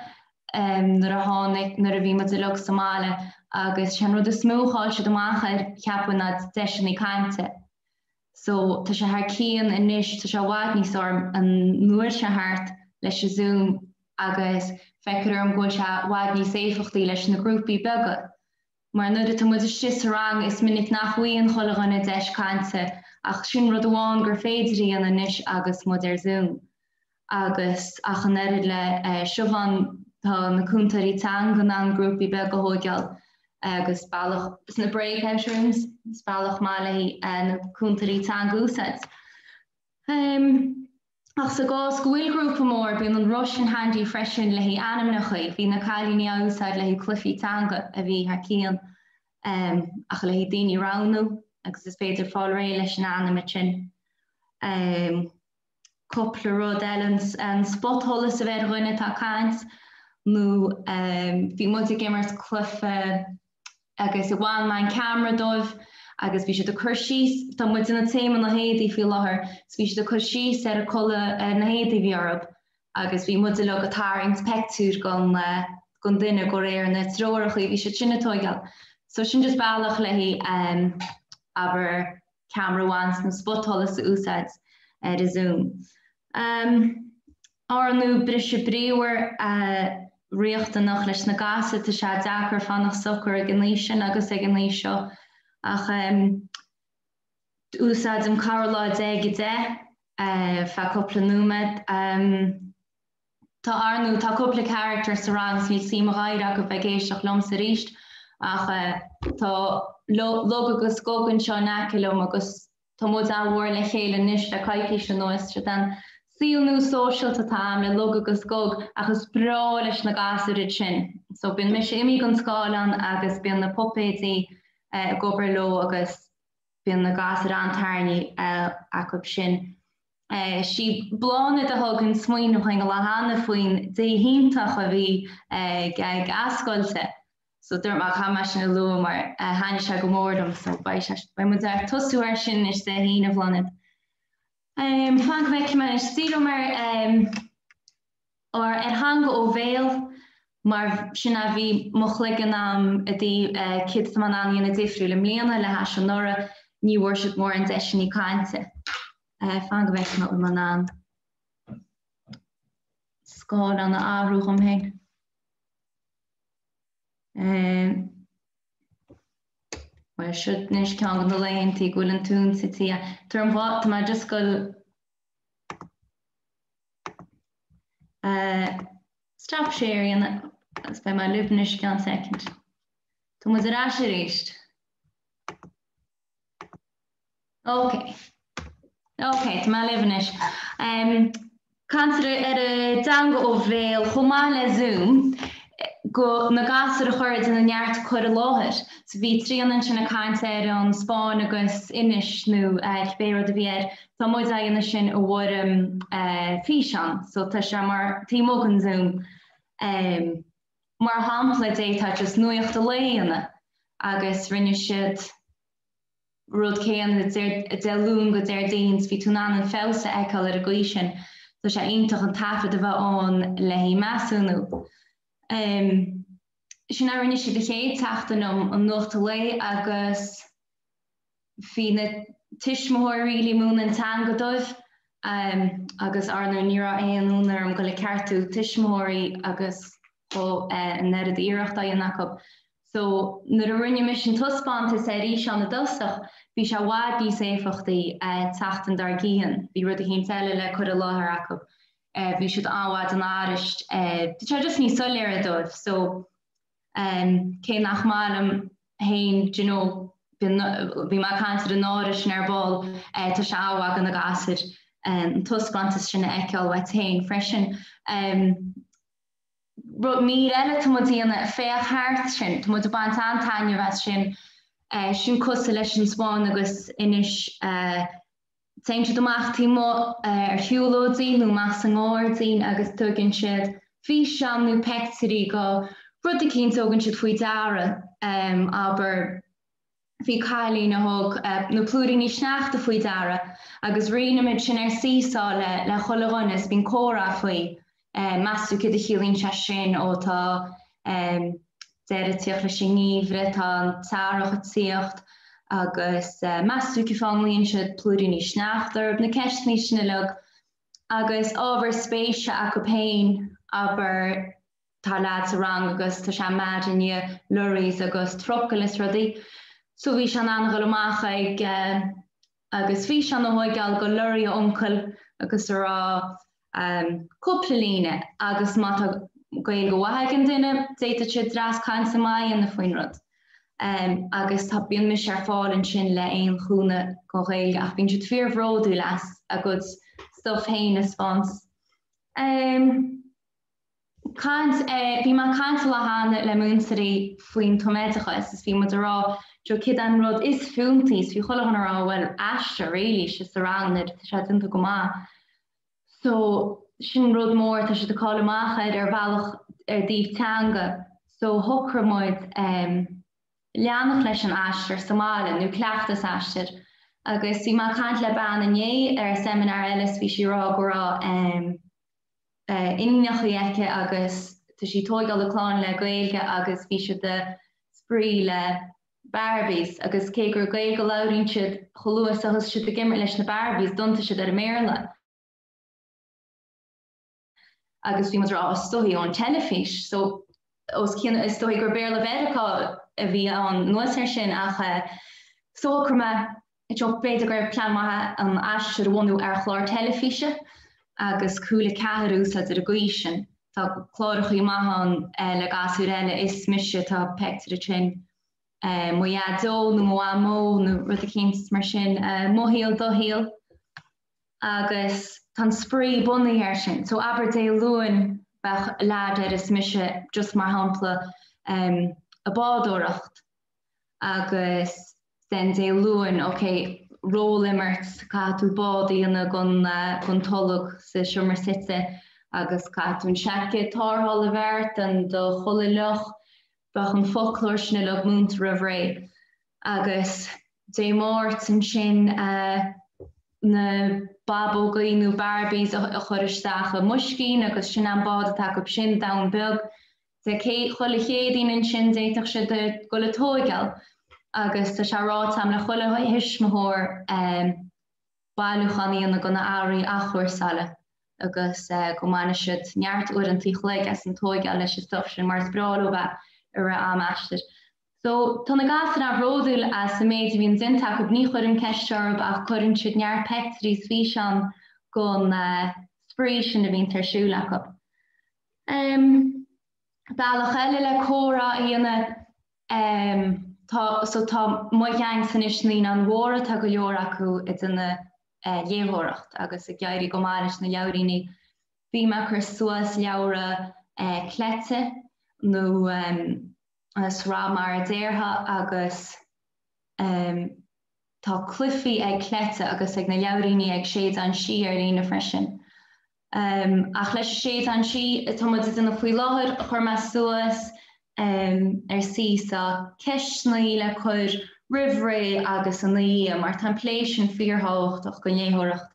nuair a tháinig, nuair a bhí muid uilig sa mbaile. Agus sé an rud is mó a chaill siad amach air, cheapfainn, ná deiseanna cainte. So tá sé thar cionn anois, tá sé i bhfad níos fearr an uair seo thart leis an Zoom agus feictear dom go bhfuil sé i bhfad níos éifeachtaí leis na grúpaí beaga. Mar nuair atá muid istigh sa rang is minic nach bhfaigheann chuile dhuine deis cainte ach sin rud amháin gur féidir a dhéanamh anois agus muid ar Zoom. Agus ach an oiread le Siobhán tá na cúntóirí teanga in ann grúpaí beaga a thóigeáil agus bealach sna breakout rooms, is bealach maith le na cúntóirí teanga a úsáid. Ach sa gcás go bhfuil grúpa mór, bíonn an rud sin handy freisin le haghaidh ainmneacha. Bhí na cailíní á úsáid le haghaidh cluichí teanga a bhí thar cionn, ach le haghaidh daoine a roghnú agus is féidir fáil réidh leis an ainm ansin. Cúpla rud eile, an spotsholas a bheith ar dhuine atá ag caint nó bhí muid ag imirt cluiche agus bhain mé an ceamara dóibh agus bhí siad ag cur síos, tá muid ina téama na héadaí faoi láthair, so bhí siad ag cur síos ar an culaith, ar na héadaí a bhí orthu agus bhí muid uilig ag tarraingt peictiúr den, den duine de réir na treoracha a bhí siad sin ag tóigeáil. So sin just bealach le haghaidh, abair, ceamara a bhaint nó spotsholas a úsáid ar an Zoom. Ar ndóigh briseadh bríomhar riachtanach leis na gasúir, tá sé deacair fanacht socair ag an aois sin agus ag an aois seo ach úsáidim corrlá 10 10 feadh cúpla nóiméad. Tá ar ndóigh tá cúpla character sa rang is níl suim a dhath acu bheith ag éisteacht liomsa arís ach tá Lug agus Gug anseo in aice liom agus Tá muid an-mhór le chéile anois le coicís anuas. Siod an saol nua sóisialta atá a'm le Lug agus Gug ach is breá leis na gasúir iad sin. So bíonn mise imithe den scáileán agus bíonn na puipéidí ag obair leo agus bíonn na gasúir an-taitneamh acu sin. Sí Bláthnaid a thug an smaoineamh chugainn an lá cheana faoin dé hiontach a bhí ag Athscoilte. So dúirt mé caithfidh mé sin a lua mar thaitnigh sé go mór liom so beidh sé beidh muid ag tosú air sin anois Dé hAoine a Bhláthnaid. Um, fan go bhfeicfidh mé anois díreoidh mé ar, um, ar, ar theanga ó bhéal mar sin a bhí mo chloigeann a'm i dtaobh uh, céard atá mé in ann a dhéanamh difriúil i mbliana le hais anuraidh ní bhfuair siad mórán deiseanna cainte. Uh, fan go bhfeicfidh mé an bhfuil mé in ann scáileán a athrú dhom féin. Bhuel, seo anois ceann de na laethantaí go bhfuil an tóin tite. Tar an bhá, tá mé just ag goil stop share a dhéanamh agus beidh mé libh anois i gceann soicind. Tá muid ar ais arís. Ok. Ok, tá mé libh anois. Caint ar an dteanga ó bhéal chomh maith le Zoom go na gasúir a chur ag déanamh neart cur i láthair. So bhí Tríona ansin ag caint ar an Spáinn agus Inis nó cibé rud a bhí air. Tá muid á dhéanamh sin i bhfoirm físeán. So tá sé mar taobh amuigh den Zoom. Mar shampla d'fhéadfá just nuacht an lae a dhéanamh agus rinne siad rud céanna Dé Luain go Déardaoin 's bhí tú in ann an feabhas a fheiceáil ar an gcaoi sin. Tá sé iontach an taifead a bheith ann le haghaidh measúnú. Sin a rinne siad an chéad tseachtain liom, an nuacht an lae agus bhí na tuismitheoirí really ag múineadh an teanga dóibh agus ar ndóigh ní raibh aon fhonn orm dul ag ceartú tuismitheoirí agus chomh an oiread iarracht á dhéanamh acu. So, nuair a rinne mise an taispeántas ar fhíseán i dtosach, bhí sé i bhfad níos éifeachtaí an tseachtain dár gcionn. Bhí rud eicínt eile le cur i láthair acu. Bhí siad an-mhaith den arist. Tá sé just níos soiléire dóibh. So, cé nach maith liom féin, do you know, bhí mé ag caint ar an náire sin ar ball, tá sé an-mhaith do na gasúir an taispeántas sin a fheiceáil uait féin freisin. Rud mír eile tá muid a dhéanamh, féach thart sin, tá muid ag baint an-taitneamh as sin, sin cosúil leis an Spáinn agus Inis, téann siad amach taobh amuigh ar shiúlóidí nó amach sa ngairdín agus tógann siad físeán nó peictiúirí de rud eicínt a thugann siad faoi deara, abair. Bhí cailín a thug na plúiríní sneachta faoi deara agus roinnimid sin ar Seesaw le le chuile dhuine is bíonn comhrá faoi. Meas tú céard a chiallaíonn sé sin? Ó tá. deireadh ag tíocht leis an ngeimhreadh, tá an t-earrach ag tíocht agus meas tú cén fáth a nglaonn siad plúiríní sneachta orthu, na ceisteanna sin uilig agus ábhar spéise acu féin, abair tá leaid sa rang agus tá sé mad i ndiaidh lorries agus trucail is rudaí so bhí sé in ann a dhul amach ag agus físeán a thóigeáil go lorry a uncail agus a rá cúpla líne agus má tá Gaeilge mhaith ag an duine d'fhéadfadh siad dreas cainte maith a dhéanamh faoin rud. Agus tá bíonn mise ar fáil ansin le aon chúnamh don Ghaeilge ach bíonn siad fíorbhródúil as a gcuid stuff féin a 'speáint. Caint, Bhí mé ag caint an lá cheana le múinteoirí faoin tumoideachas is bhí muid ag rá Joe céard é an rud is fiúntaí is bhí chuile dhuine ag rá bhuel Aistear really sé sa rang nuair atá sé déanta go maith. So sin rud mór tá siad ag fáil amach air ar bhealach ar dtaobh teanga so shocraigh muid leanacht leis an Aistear sa mbaile nó cleachtas Aistear agus bhí mé ag caint le bean inné ar seimineár eile is bhí sí ag rá go raibh iníonachaí aici agus tá sí ag tóigeáil a clann le Gaeilge agus bhí siad ag spraoi le Barbies agus cé gur Gaeilge a labhraíonn siad chomh luath is a thosaigh siad ag imirt leis na Barbies d'iontaigh siad ar an mBéarla agus bhí muid ag rá is dóigh ón teilifís so os cionn is dóigh gur Béarla Mheiriceá a bhí ann anuas air sin ach so shocraigh mé b'fhéidir gur plean maith an Aistear a bhunú ar chlár teilifíse agus Cúla 4 a úsáid ar an gcaoi sin. Tá clárachaí maithe ann le gasúir eile, Is Mise, tá peictiúr ansin, Mo Dhaideo nó Mo Mhamó nó rud eicínt mar sin, Mo Shaol Do Shaol agus tá an spraoi bunaithe air sin. So abair Dé Luain bheadh leaid ar Is Mise just mar shampla ag bádóireacht agus then Dé Luain, ok, ról-imirt, caithfidh tú bád a dhéanamh gon tolg sa seomra suite agus caithfidh tú an seaicéad tarrthála a bheith ort and do chulaith fhliuch, bheadh an foclóir sin uilig múinte roimh ré. Agus Dé Máirt ansin na babógaí nó Barbies a chur isteach i mboiscín agus sin an bád atá acu sin, domhan beag. Dé chuile Chéadaoin ansin d'fhéadfadh siad dul ag tóigeáil agus tá sé ráite agam le chuile thuismitheoir bailiúchán a dhéanamh de na earraí athchúrsála agus go mbainfidh siad neart uaireanta an chloig as an tóigeáil leis an stuff sin mar is breá leo bheith i rith am Aistear. So tá na gasúir an-bhródúil as an méid a bhíonn déanta acu, ní chuirim ceist orthu ach cuireann siad neart peictiúirí is físeán gon spraoi sin a bhíonn ar siúl acu. Bealach eile le comhrá a dhéanamh, tá, so tá mo gheaingse anois, naíonáin mhóra, tá go leor acu ag déanamh léitheoireacht agus ag éirí go maith leis na leabhairíní. Bím ag cur suas leabhra cleite nó sraith mar a déarfá agus Tá cluichí ag Cleite agus ag na leabhairíní ag Séideán Sí ar líne freisin. Ach leis an Séideán Sí atá muid ag déanamh faoi láthair, chuir mé suas ar Seesaw ceisteanna le cur roimh ré agus ina dhiaidh mar tá an plé sin fíorthábhachtach don léitheoireacht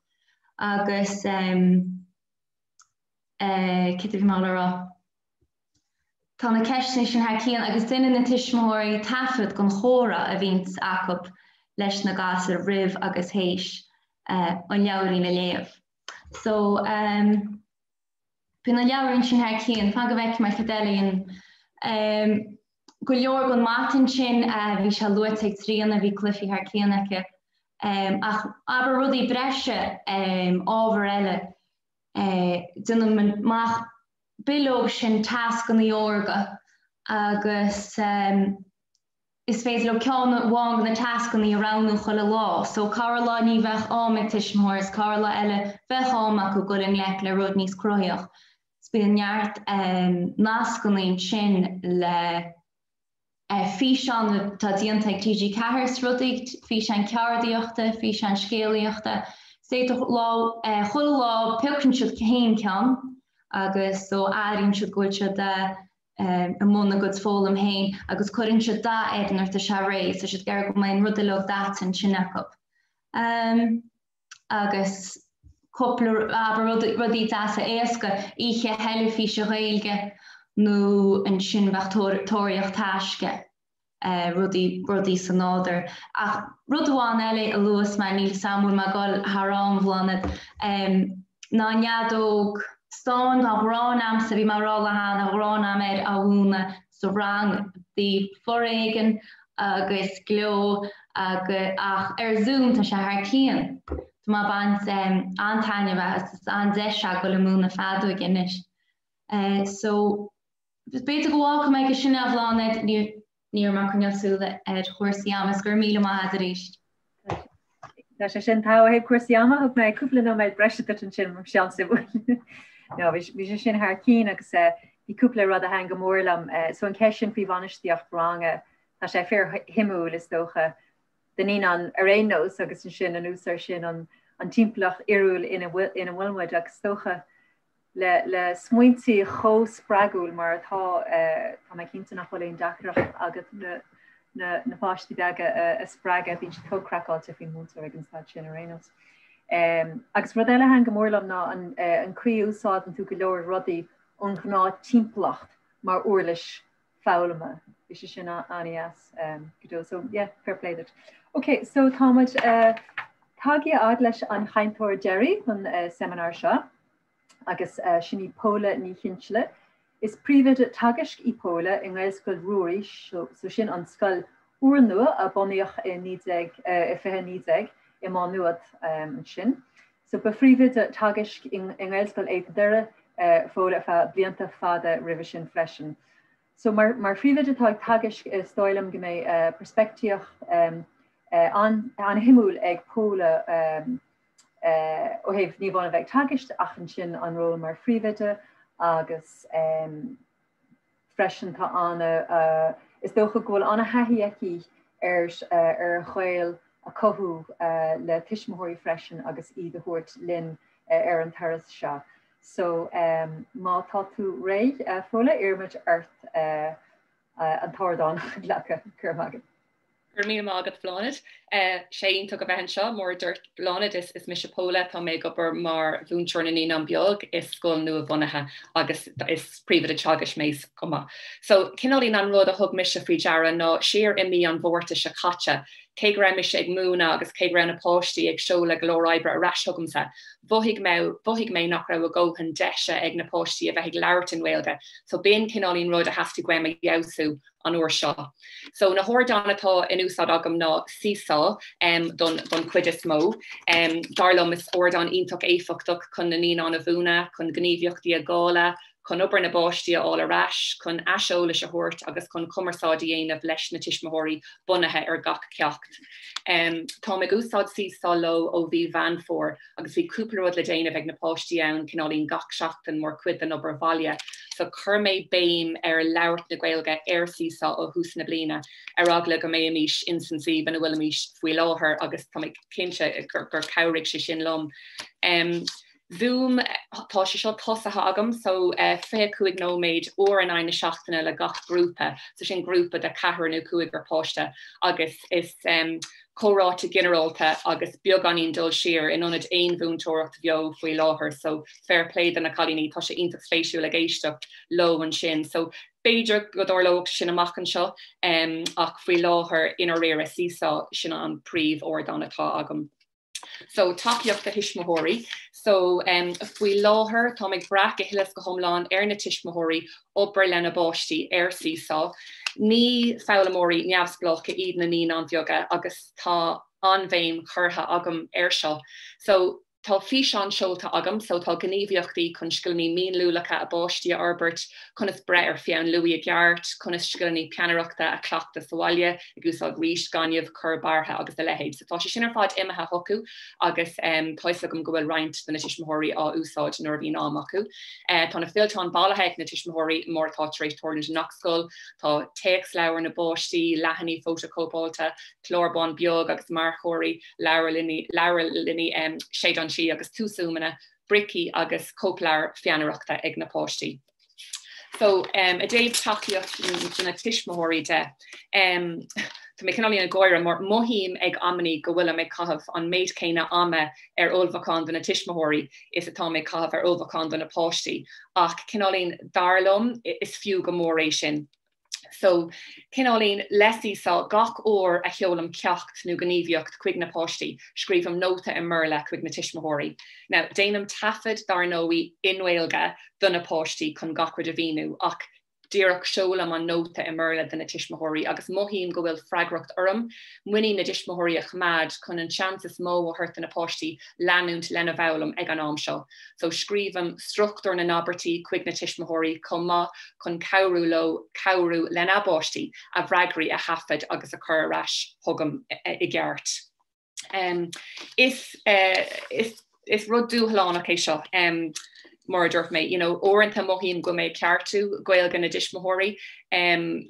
agus céard a bhí mé le rá? Tá na ceisteanna sin thar cionn agus déanann na tuismitheoirí taifead den chomhrá a bhíonns acu leis na gasúir roimh agus théis an leabhairín a léamh. So bíonn an leabhairín sin thar cionn. Fan go bhfeicfidh mé cad eile a dhéanann. Go leor den mata ansin, bhí sé luaite ag Tríona, bhí cluichí thar cionn aici. Ach abair rudaí breise, ábhar eile, déanaim amach bileog sin tascanna órga agus is féidir leo ceann amháin de na tascanna a roghnú chuile lá. So corr lá ní bheadh am ag tuismitheoir is corr lá eile bheadh am acu dul i ngleic le rud níos cruthaíoch. So bíonn neart nascanna ansin le físeáin atá déanta ag TG4 is rudaí, físeáin ceardaíochta, físeáin scéalaíochta. D'fhéadfadh lá, chuile lá piocann siad féin ceann agus so airíonn siad go bhfuil siad i mbun a gcuid foghlaim féin agus cuireann siad dath air nuair atá sé réidh, so siad ag iarraidh go mbeidh an rud uilig daite ansin acu. Agus cúpla, abair, rudaí deasa éasca, oíche theilifíse Ghaeilge. nó ansin bheadh tóraíocht taisce, rudaí, rudaí sa nádúr. Ach rud amháin eile a luafas mé, níl 'fhios a'm an bhfuil mé ag dul thar am, a Bhláthnaid, ná an fheadóg stáin, tá gráin a'msa, bhí mé a rá leat cheana, gráin a'm air á mhúineadh sa rang, bhí foréigean agus gleo agus, ach ar Zoom tá sé thar cionn. Tá mé ag baint an-taitneamh as, is an-deis é dul ag múineadh feadóige anois. So, b'fhéidir go bhfágfaidh mé aige sin é a Bhláthnaid, ní raibh mé ag coinneáil súil ar chúrsaí ama is go raibh míle maith agat arís. Tá sé sin togha ó thaobh cúrsaí ama, thug mé cúpla nóiméad breise duit ansin mar seans suimiúil. No, bhí sé sin thar cionn agus bhí cúpla rud a thaitin go mór liom. So an cheist sin faoi bhainistíocht ranga, tá sé fíorshuimiúil is dócha do naíonáin ar aon nós agus ansin anuas air sin an timpeallacht fhíorúil ina bhfuil muid agus is dócha le le smaointí chomh spreagúil mar atá, tá mé cinnte nach bhfuil aon deacracht agat na na na páistí beaga a spreagadh, bíonn siad chomh craiceáilte faoin múinteoir ag an staid sin ar aon nós. Agus rud eile a thaitin go mór liom ná an an chaoi a úsáideann tú go leor rudaí ón ghnáth timpeallacht mar uirlis foghlama. Bhí sé sin an-dheas go deo. So yeah, fair play duit. Ok, so tá muid tagtha a fhad leis an chainteoir deiridh don seimineár seo agus sin í Póla Ní Chinseala. Is príomhoide teagaisc í Póla i nGaelscoil Ruairí, so sin an scoil úrnua a bunaíodh i 2019 i Má Nuad ansin. So ba phríomhoide teagaisc i nGaelscoil Éadan Doire Fódhla ar feadh blianta fada roimhe sin freisin. So mar mar phríomhoide atá ag teagasc is dóigh liom go mbeidh peirspictíocht an-shuimiúil ag Póla ó thaobh ní amháin a bheith ag teagasc ach ansin an ról mar phríomhoide agus freisin tá ana, is dócha go bhfuil ana-thaithí aici ar ar ghaol a chothú le tuismitheoirí freisin agus iad a thabhairt linn ar an turas seo. So má tá tú réidh, Fódhla, iarraimid ort an t-ardán a ghlacadh. Go raibh maith agat. Go raibh míle maith agat Bláthnaid. Sé iontach a bheith anseo, mar a dúirt Bláthnaid is is mise Póla, tá mé ag obair mar mhúinteoir na naíonán beag i scoil nua-bhunaithe agus is príomhoide teagaisc mé chomh maith. So cineáilín an rud a thug mise faoi deara ná siar i mí an Mhárta seo caite, cé go raibh mise ag múineadh agus cé go raibh na páistí ag seoladh go leor oibre ar ais chugamsa, mhothaigh mé mhothaigh mé nach raibh a dhóthain deise ag na páistí a bheith ag labhairt i nGaeilge. So b'in cineáilín rud a theastaigh uaim a fheabhsú an uair seo. So na hardáin atá in úsáid agam ná Seesaw don don chuid is mó. Dar liom is ardán iontach éifeachtach chun na naíonáin a mhúineadh, chun gníomhaíochtaí a dháileadh, chun obair na bpáistí a fháil ar ais, chun aiseolais a thabhairt agus chun cumarsáid a dhéanamh leis na tuismitheoirí bunaithe ar gach ceacht. Táim ag úsáid Seesaw leo ó mhí Mheán Fómhair agus bhí cúpla rud le déanamh ag na páistí ann cineáilín gach seachtain mar chuid den obair bhaile. So chuir mé béim ar labhairt na Gaeilge ar Seesaw ó thús na bliana ar eagla go mbeimis ins an suíomh ina bhfuilimid faoi láthair agus tá mé cinnte gur chabhraigh sé sin liom. Um, Zoom, tá sé seo tosaithe agam so 25 nóiméad uair in aghaidh na seachtaine le gach grúpa, so sin grúpa de ceathrar nó cúigear páiste agus is um, comhráite ginearálta agus beagáinín dul siar in ionad aon mhúinteoireacht bheo faoi láthair so fair play do na cailíní, tá sé iontach spéisiúil ag éisteacht leo ansin. So b'fhéidir go dtarlódh sé sin amach anseo um, ach faoi láthair i ndáiríre Seesaw sin an príomh-ardán atá agam. So tacaíocht do thuismitheoirí. So um, faoi láthair táim ag brath go huile is go hiomlán ar na tuismitheoirí obair lena bpáistí ar Seesaw. Ní foghlaimeoirí neamhspleácha iad na naíonáin bheaga agus tá an-bhéim curtha agam air seo. So tá físeáin seolta agam, so tá gníomhaíochtaí chun scileanna mionluaileacha a bpáistí a fhorbairt, conas breith ar pheann luaidhe i gceart, conas scileanna peannaireachta a chleachtadh sa bhaile, ag úsáid rís, gaineamh, corr bearrtha agus a leithéid. So tá sé sin ar fad imithe chucu agus tá fhios agam go bhfuil roinnt de na tuismitheoirí á úsáid nuair a bhíonn am acu. Tá na fillteáin bailithe ag na tuismitheoirí mar atá tar éis tarlúint i ngach scoil. Tá téacsleabhair na bpáistí, leathanaigh fótachóipeáilte, clár bán beag agus marcóirí, leabharlainní, séideán sí agus túsfhuaimeanna, bricí agus cóipleabhair pheannaireachta ag na páistí. So, i dtaobh tacaíocht do na tuismitheoirí de, um, Tá mé cineáilín ag gáire mar mothaím ag amannaí go bhfuilim ag caitheamh an méid céanna ama ar ullmhúchán do na tuismitheoirí is atá mé ag caitheamh ar ullmhúchán do na páistí ach cineáilín dar liom is fiú go mór é sin. So, cineáilín le Seesaw, gach uair a sheolaim ceacht nó gníomhaíocht chuig na páistí, scríobhaim nóta i mBéarla chuig na tuismitheoirí. Now, déanaim taifead dar ndóigh i nGaeilge do na páistí chun gach rud a mhíniú ach díreach seolaim an nóta i mBéarla do na tuismitheoirí agus mothaím go bhfuil freagracht orm muinín na dtuismitheoirí a choimeád chun an seans is mó a thabhairt do na páistí leanúint lena bhfoghlaim ag an am seo. So scríobhaim struchtúr na n-abairtí chuig na tuismitheoirí chomh maith chun cabhrú leo cabhrú lena bpáistí a bhfreagraí a thaifead agus a chur ar ais chugam i gceart. Is is rud dúshlánach é seo mar a dúirt mé, you know, uaireanta mothaím go bhfuil mé ag ceartú Gaeilge na dtuismitheoirí.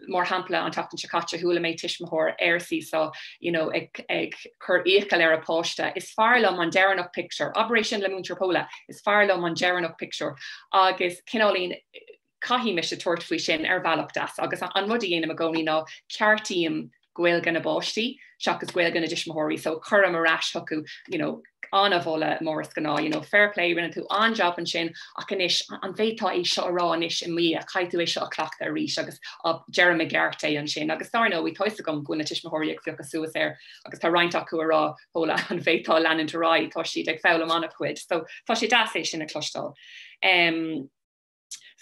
Mar shampla, an tseachtain seo caite chuala mé tuismitheoir ar Seesaw, you know, ag ag cur iachall ar a páiste, is fearr liom an deireanach pictiúr, abair é sin le Múinteoir Paula, is fearr liom an deireanach pictiúr agus cineáilín caithfidh mise tabhairt faoi sin ar bhealach deas agus an rud a dhéanaim i gcónaí ná ceartaím Gaeilge na bpáistí seachas Gaeilge na dtuismitheoirí so cuirim ar ais chucu you know an-mholadh mar is gnáth you know fair play rinne tú an-jab ansin ach anois an bhféadfá é seo a rá anois i mo dhiaidh caithfidh tú é seo a chleachtadh arís agus deirim i gceart é ansin agus dar ndóigh tá fhios agam go bhfuil na tuismitheoirí ag fiuchadh suas air agus tá roinnt acu ag rá Paula an bhféadfá leanúint ar aghaidh tá siad ag foghlaim an-chuid so tá sé deas é sin a chloisteáil. Um,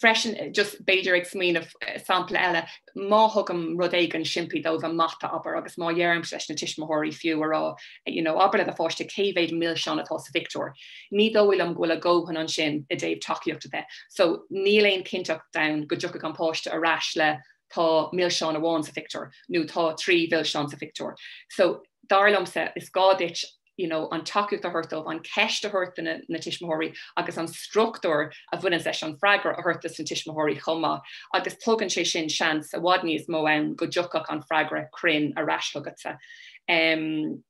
Freisin, just b'fhéidir ag smaoineamh sampla eile, má thugaim rud éigin simplí dóibh i mata, abair, agus má dheirim leis na tuismitheoirí fiú a rá, you know, abair le do pháiste cé mhéad milseán atá sa phictiúr. Ní dóigh liom go bhfuil a dhóthain ansin i dtaobh tacaíochta de. So, níl aon chinnteacht ann go dtiocfaidh an páiste ar ais le tá milseán amháin sa phictiúr nó tá 3 mhilseán sa phictiúr. So, dar liomsa, is gá duit you know, an tacaíocht a thabhairt dóibh, an ceist a thabhairt do na tuismitheoirí agus an struchtúr a bhaineanns leis an freagra a thabhairt dos na tuismitheoirí chomh maith agus tugann sé sin seans i bhfad níos mó ann go dtiocfadh an freagra cruinn ar ais chugatsa. Um,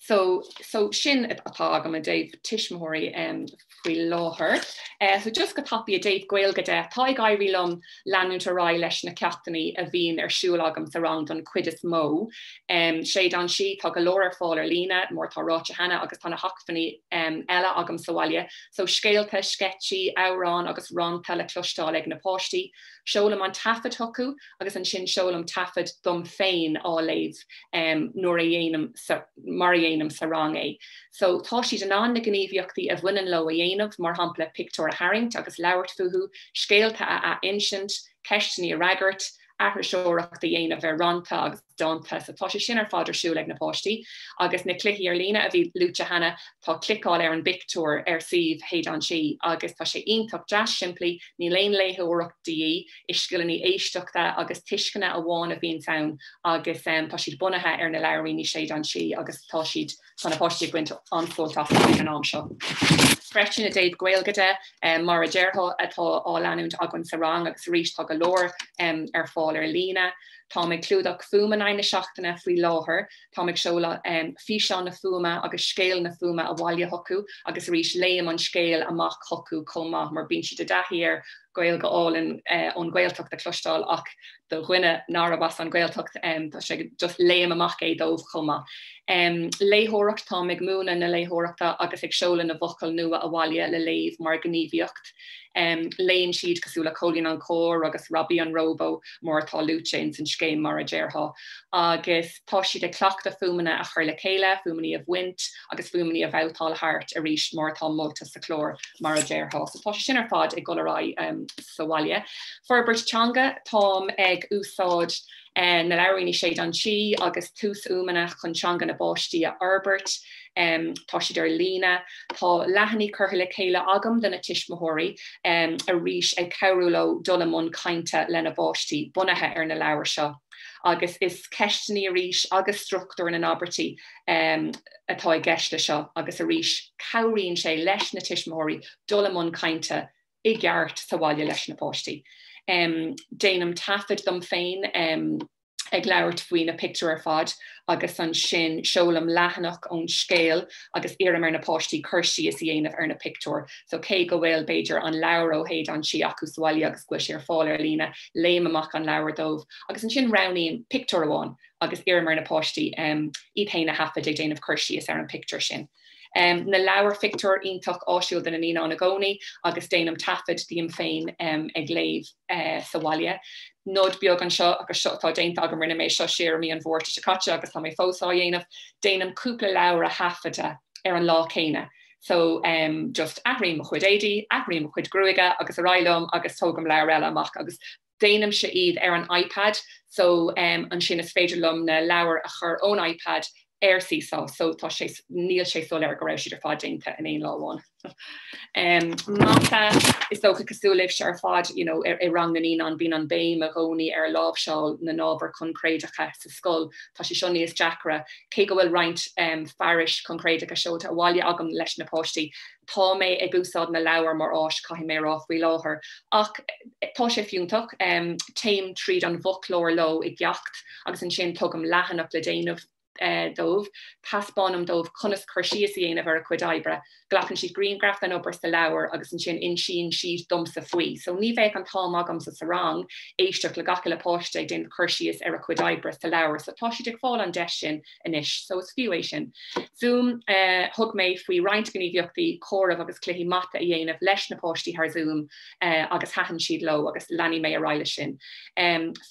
so, so sin atá agam i dtaobh tuismitheoirí um, faoi láthair. Uh, so just go tapaidh i dtaobh Gaeilge de, tá ag éirí liom leanúint ar aghaidh leis na ceachtanna a bhíonn ar siúl agam sa rang don chuid is mó. Séideán Sí, tá go leor ar fáil ar líne, mar atá ráite cheana, agus tá na hacmhainní eile agam sa bhaile. So scéalta, sceitsí, amhráin agus rannta le cloisteáil ag na páistí. Seolaim an taifead chucu agus ansin seolaim taifead dom féin á léamh nuair a dhéanaim mar a dhéanaim sa rang é. So tá siad in ann na gníomhaíochtaí a bhaineann leo a dhéanamh, mar shampla pictiúir a tharraingt agus labhairt fúthu, scéalta a ath-insint, ceisteanna a fhreagairt, aithriseoireacht a dhéanamh ar rannta agus dánta. So tá sé sin ar fad ar siúl ag na páistí. Agus na cluichí ar líne a bhí luaite cheana, tá cliceáil ar an bpictiúr ar suíomh Shéideán Sí agus tá sé iontach deas simplí, níl aon léitheoireacht de dhíth, is scileanna éisteachta agus tuisceana amháin a bhíonns ann agus tá siad bunaithe ar na leabhairíní Séideán Sí agus tá siad, tá na páistí ag baint an-sult astu ag an am seo. Freisin i dtaobh Gaeilge de, mar a déarfá, atá á leanúint againn sa rang agus arís tá go leor ar fáil ar líne. Táim ag clúdach fuaim in aghaidh na seachtaine faoi láthair. Táim ag seoladh físeán na fuaime agus scéal na fuaime abhaile chucu agus arís léim an scéal amach chucu chomh maith mar bíonn siad i dtaithí ar Ghaeilge álainn ón Ghaeltacht a chloisteáil ach do dhuine nárab as an Ghaeltacht tá sé just léim amach é dóibh chomh maith. Léitheoireacht, táim ag múineadh na léitheoireachta agus ag seoladh na bhfocal nua abhaile le léamh mar ghníomhaíocht. Léann siad cosúil le Cóilín an Corr agus Robbie an Róbó mar atá luaite ins an scéim mar a déarfá. Agus tá siad ag cleachtadh fuaimeanna a chur le chéile, fuaimeanna a bhaint agus fuaimeanna a bhabhtáil thart arís mar atá molta sa chlár mar a déarfá. So tá sé sin ar fad ag dul ar aghaidh sa bhaile. Forbairt teanga, táim ag úsáid na leabhairíní Séideán Sí agus túsfhuaimeanna chun teanga na bpáistí a fhorbairt. Tá siad ar líne. Tá leathanaigh curtha le chéile agam do na tuismitheoirí, arís ag cabhrú leo dul i mbun cainte lena bpáistí, bunaithe ar na leabhair seo. Agus is ceisteanna arís agus struchtúr na n-abairtí atá i gceist le seo agus arís cabhraíonn sé leis na tuismitheoirí dul i mbun cainte i gceart sa bhaile leis na páistí. Déanaim taifead dom féin. Ag labhairt faoi na pictiúir ar fad agus ansin seolaim leathanach ón scéal agus iarraim ar na páistí cur síos a dhéanamh ar na pictiúir. So cé go bhfuil, b'fhéidir, an leabhar ó Shéideán Sí acu sa bhaile agus go bhfuil sé ar fáil ar líne, léim amach an leabhar dóibh agus ansin roghnaím pictiúr amháin agus iarraim ar na páistí iad féin a thaifead ag déanamh cur síos ar an bpictiúr sin. Na leabhair phictiúr iontach áisiúil do na naíonáin i gcónaí agus déanaim taifead díom féin ag léamh sa bhaile. Nod beag anseo agus seo atá déanta agam, rinne mé seo siar i mí an Mhárta seo caite agus tá mé fós á dhéanamh, déanaim cúpla leabhar a thaifeadadh ar an lá céanna. So just athraím mo chuid éadaí, athraím mo chuid gruaige agus ar aghaidh liom agus tógaim leabhar eile amach agus déanaimse iad ar an iPad so ansin is féidir liom na leabhair a chur ón iPad ar Seesaw so tá sé, níl sé soiléir go raibh siad ar fad déanta in aon lá amháin. Mata, is dócha cosúil libhse ar fad you know i rang na naíonán bíonn an béim i gcónaí ar láimhseáil na n-ábhar coincréideacha sa scoil. Tá sé seo níos deacra cé go bhfuil roinnt fearais choincréideacha seolta abhaile agam leis na páistí. Tá mé ag úsáid na leabhar mar áis, caithfidh mé a rá, faoi láthair. Ach tá sé fiúntach. Téim tríd an bhfoclóir leo i gceacht agus ansin tugaim leathanach le déanamh dóibh. Taispeánaim dóibh conas cur síos a dhéanamh ar a cuid oibre. Glacann siad grianghraf den obair sa leabhar agus ansin insíonn siad domsa faoi. So ní bheadh an t-am agamsa sa rang éisteacht le gach uile páiste ag déanamh cur síos ar a cuid oibre sa leabhar. So tá siad ag fáil an deis sin anois, so is fiú é sin. Zoom, Thug mé faoi roinnt gníomhaíochtaí comhairimh agus cluichí mata a dhéanamh leis na páistí thar Zoom agus thaitin siad leo agus leanfaidh mé ar aghaidh leis sin.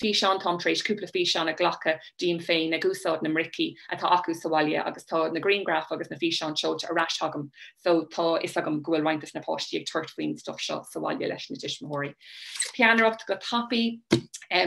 Físeán, Táim tar éis cúpla físeán a ghlacadh díom féin ag úsáid na mbricí atá acu sa bhaile agus tá na grianghraif agus na físeáin seolta ar ais agam so tá fhios agam go bhfuil roinnt des na páistí ag tabhairt faoin stuff seo sa bhaile leis na tuismitheoirí. Peannaireacht go tapaidh,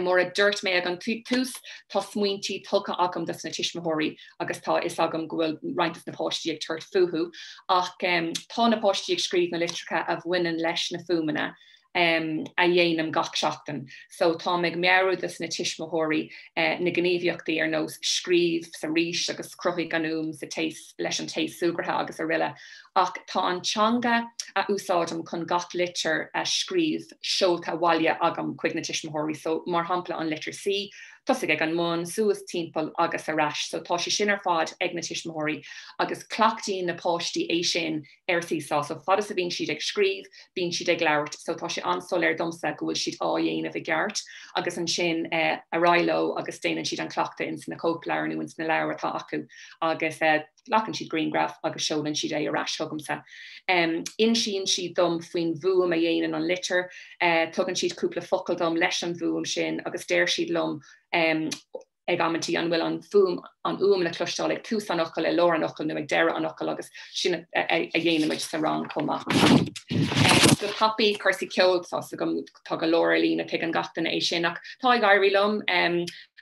Mar a dúirt mé ag an tús, tá smaointí tugtha agam dos na tuismitheoirí agus tá fhios agam go bhfuil roinnt des na páistí ag tabhairt fúthu ach tá na páistí ag scríobh na litreacha a bhaineann leis na fuaimeanna a dhéanaim gach seachtain. So táim ag meabhrú dos na tuismitheoirí na gníomhaíochtaí ar nós scríobh sa rís agus cruthaigh an fhuaim sa taos leis an taos súgartha agus araile. Ach tá an teanga a úsáidim chun gach litir a scríobh seolta abhaile agam chuig na tuismitheoirí. So mar shampla an litir C, tosaigh ag an mbun, suas, timpeall agus ar ais. So tá sé sin ar fad ag na tuismitheoirí agus cleachtaíonn na páistí é sin ar Seesaw. So fad is a bhíonn siad ag scríobh, bíonn siad ag labhairt. So tá sé an-soiléir domsa go bhfuil siad á dhéanamh i gceart agus ansin ar aghaidh leo agus déanann siad an cleachtadh ins na cóipleabhair nó ins na leabhair atá acu agus glacann siad grianghraf agus seolann siad é ar ais chugamsa. Insíonn siad dom faoin bhfuaim a dhéanann an litir, tugann siad cúpla focal dom leis an bhfuaim sin agus deir siad liom ag amantaí an bhfuil an fuaim, an fhuaim le cloisteáil ag tús an fhocail, i lár an fhocail nó ag deireadh an fhocail agus sin a dhéanaimid sa rang chomh maith. Go tapaidh, cúrsaí ceoil, tá 's agam, tá go leor ar líne, tuigeann gach duine é sin ach tá ag éirí liom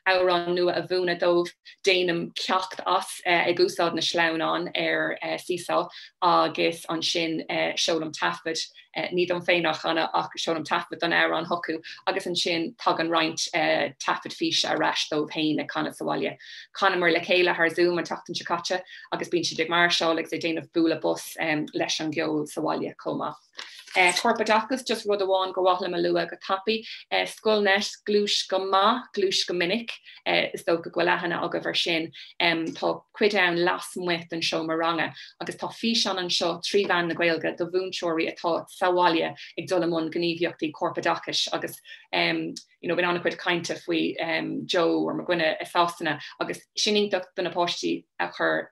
amhrán nua a mhúineadh dóibh, déanaim ceacht as ag úsáid na sleamhnán ar Seesaw agus ansin seolaim taifead ní dom féin á chanadh ach seolaim taifead don amhrán chucu agus ansin tagann roinnt taifead físe ar ais dóibh féin ag canadh sa bhaile. Chanamar le chéile thar Zoom an tseachtain seo caite agus bíonn siad ag máirseáil agus ag déanamh bualadh bos leis an gceol sa bhaile chomh maith. Corpoideachas, just rud amháin gur mhaith liom a lua go tapaidh. Scoilnet, gluais go maith, gluais go minic. Is dócha go bhfuil aithne agaibh ar sin. Tá cuid ann lasmuigh den seomra ranga agus tá físeán anseo trí mheán na Gaeilge do mhúinteoirí atá sa bhaile ag dul i mbun gníomhaíochtaí corpoideachais agus you know bíonn an-chuid cainte faoi Joe or mo dhuine i Sasana agus sin iontach do na páistí a chur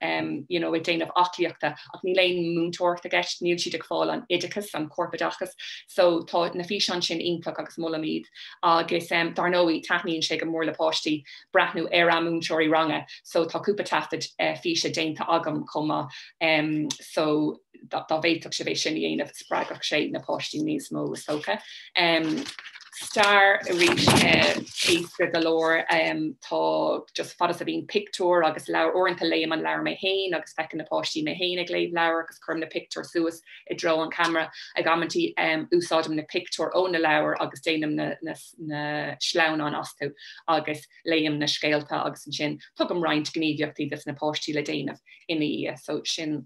you know ag déanamh aclaíochta ach níl aon múinteoireacht i gceist, níl siad ag fáil an oideachas, an corpoideachas so tá na físeáin sin iontach agus molaim iad agus dar ndóigh taitníonn sé go mór le páistí breathnú ar a múinteoirí ranga so tá cúpla taifead físe déanta agam chomh maith so dá bhféadfadh sibh é sin a dhéanamh spreagfadh sé na páistí níos mó is dócha. Stair arís éasca go leor tá just fad is a bhíonn pictiúr agus leabhar uaireanta léim an leabhar mé féin agus feiceann na páistí mé féin ag léamh leabhar agus cuirim na pictiúir suas i dtreo an camera ag amantaí úsáidim na pictiúir ó na leabhair agus déanaim na na na sleamhnáin astu agus léim na scéalta agus ansin tugaim roinnt gníomhaíochtaí dos na páistí le déanamh ina dhiaidh. So sin.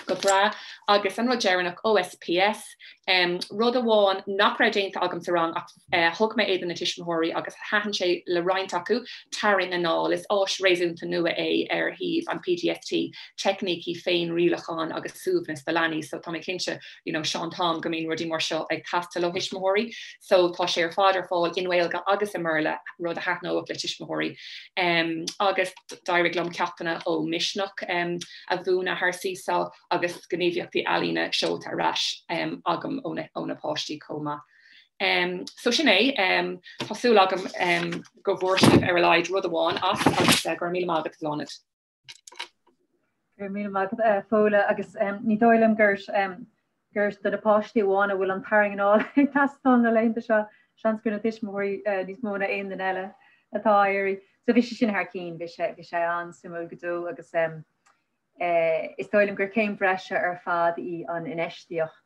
Go breá. Agus an rud deireanach, OSPS. Rud amháin nach raibh déanta agam sa rang ach thug mé é do na tuismitheoirí agus thaitin sé le roinnt acu, Tarraing Anall. Is áis réasúnta nua é ar shuíomh an PDST, teicnící féinrialacháin agus suaimhneas do leanaí. So tá mé cinnte, you know, seo an t-am go mbíonn rudaí mar seo ag teastáil ó thuismitheoirí. So tá sé ar fad ar fáil i nGaeilge agus i mBéarla, rud a thaitneodh le tuismitheoirí. Agus d'éirigh liom ceachtanna ó Misneach a mhúineadh thar Seesaw agus gníomhaíochtaí ealaíne seolta ar ais agam ó na páistí chomh maith. So sin é, tá súil agam go bhfuair sibh ar a laghad rud amháin as agus go raibh míle maith agat a Bhláthnaid. Go raibh míle maith agat Fódhla agus ní dóigh liom gur gur do na páistí amháin a bhfuil an tarraing anall ag teastáil na laethanta seo, seans gur na tuismitheoirí níos mó ná aon duine eile atá á iarraidh. So bhí sé sin thar cinn, bhí sé bhí sé an-suimiúil go deo agus is dóigh liom gur céim bhreise ar fad í an infheistíocht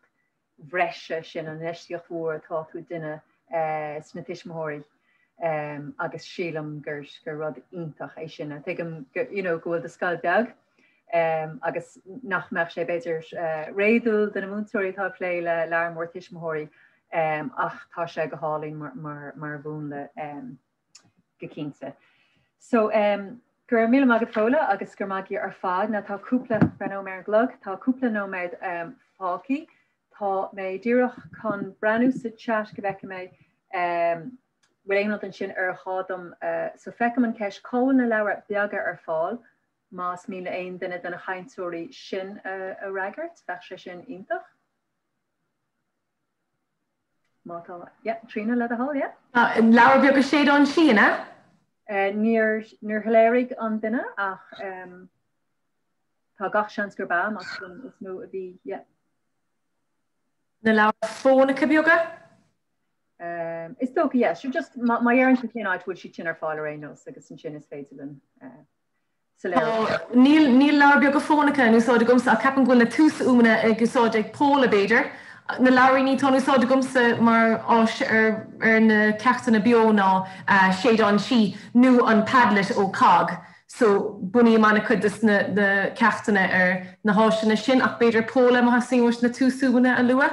bhreise sin, an infheistíocht mhór atá tú ag déanamh sna tuismitheoirí agus sílim gur gur rud iontach é sin. Tuigim you know, go bhfuil do scoil beag agus nach mbeadh sé b'fhéidir réadúil do na múinteoirí atá ag plé le lear mór tuismitheoirí ach tá sé go hálainn mar, mar, mar mhúnla go cinnte. So go raibh míle maith agat Fódhla agus go raibh maith agaibh ar fad. Now tá cúpla breathnóidh mé ar an gclog, tá cúpla nóiméad fágtha. Tá mé díreach chun breathnú sa chat go bhfeicfidh mé bhfuil aon rud ansin ar ghá dom. So feicim an ceist cá bhfuil na leabhra beaga ar fáil más mian le aon duine de na cainteoirí sin a fhreagairt, bheadh sé sin iontach. Má tá, yeah, Tríona le do thoil, yeah. Leabhar beaga Séideán Sí, an ea? Níor níor shoiléirigh an duine ach tá gach seans gurb ea más sin is mó a bhí, yeah. Na leabhair fónaice beaga? Is dócha, yeah. Sure just má dheireann tú cén áit bhfuil siad sin ar fáil ar aon nós agus ansin is féidir linn soiléiriú. Níl níl leabhair beaga fónaice in úsáid agamsa ach ceapaim go bhfuil na túsfhuaimeanna ag úsáid ag Póla b'fhéidir. Na leabhairíní atá in úsáid agamsa mar áis ar ar na ceachtanna beo ná Séideán Sí nó an Padlet ó COGG. So bunaím an-chuid de na na ceachtanna ar na háiseanna sin ach b'fhéidir Póla má theastaíonn uait na túsfhuaimeanna a lua?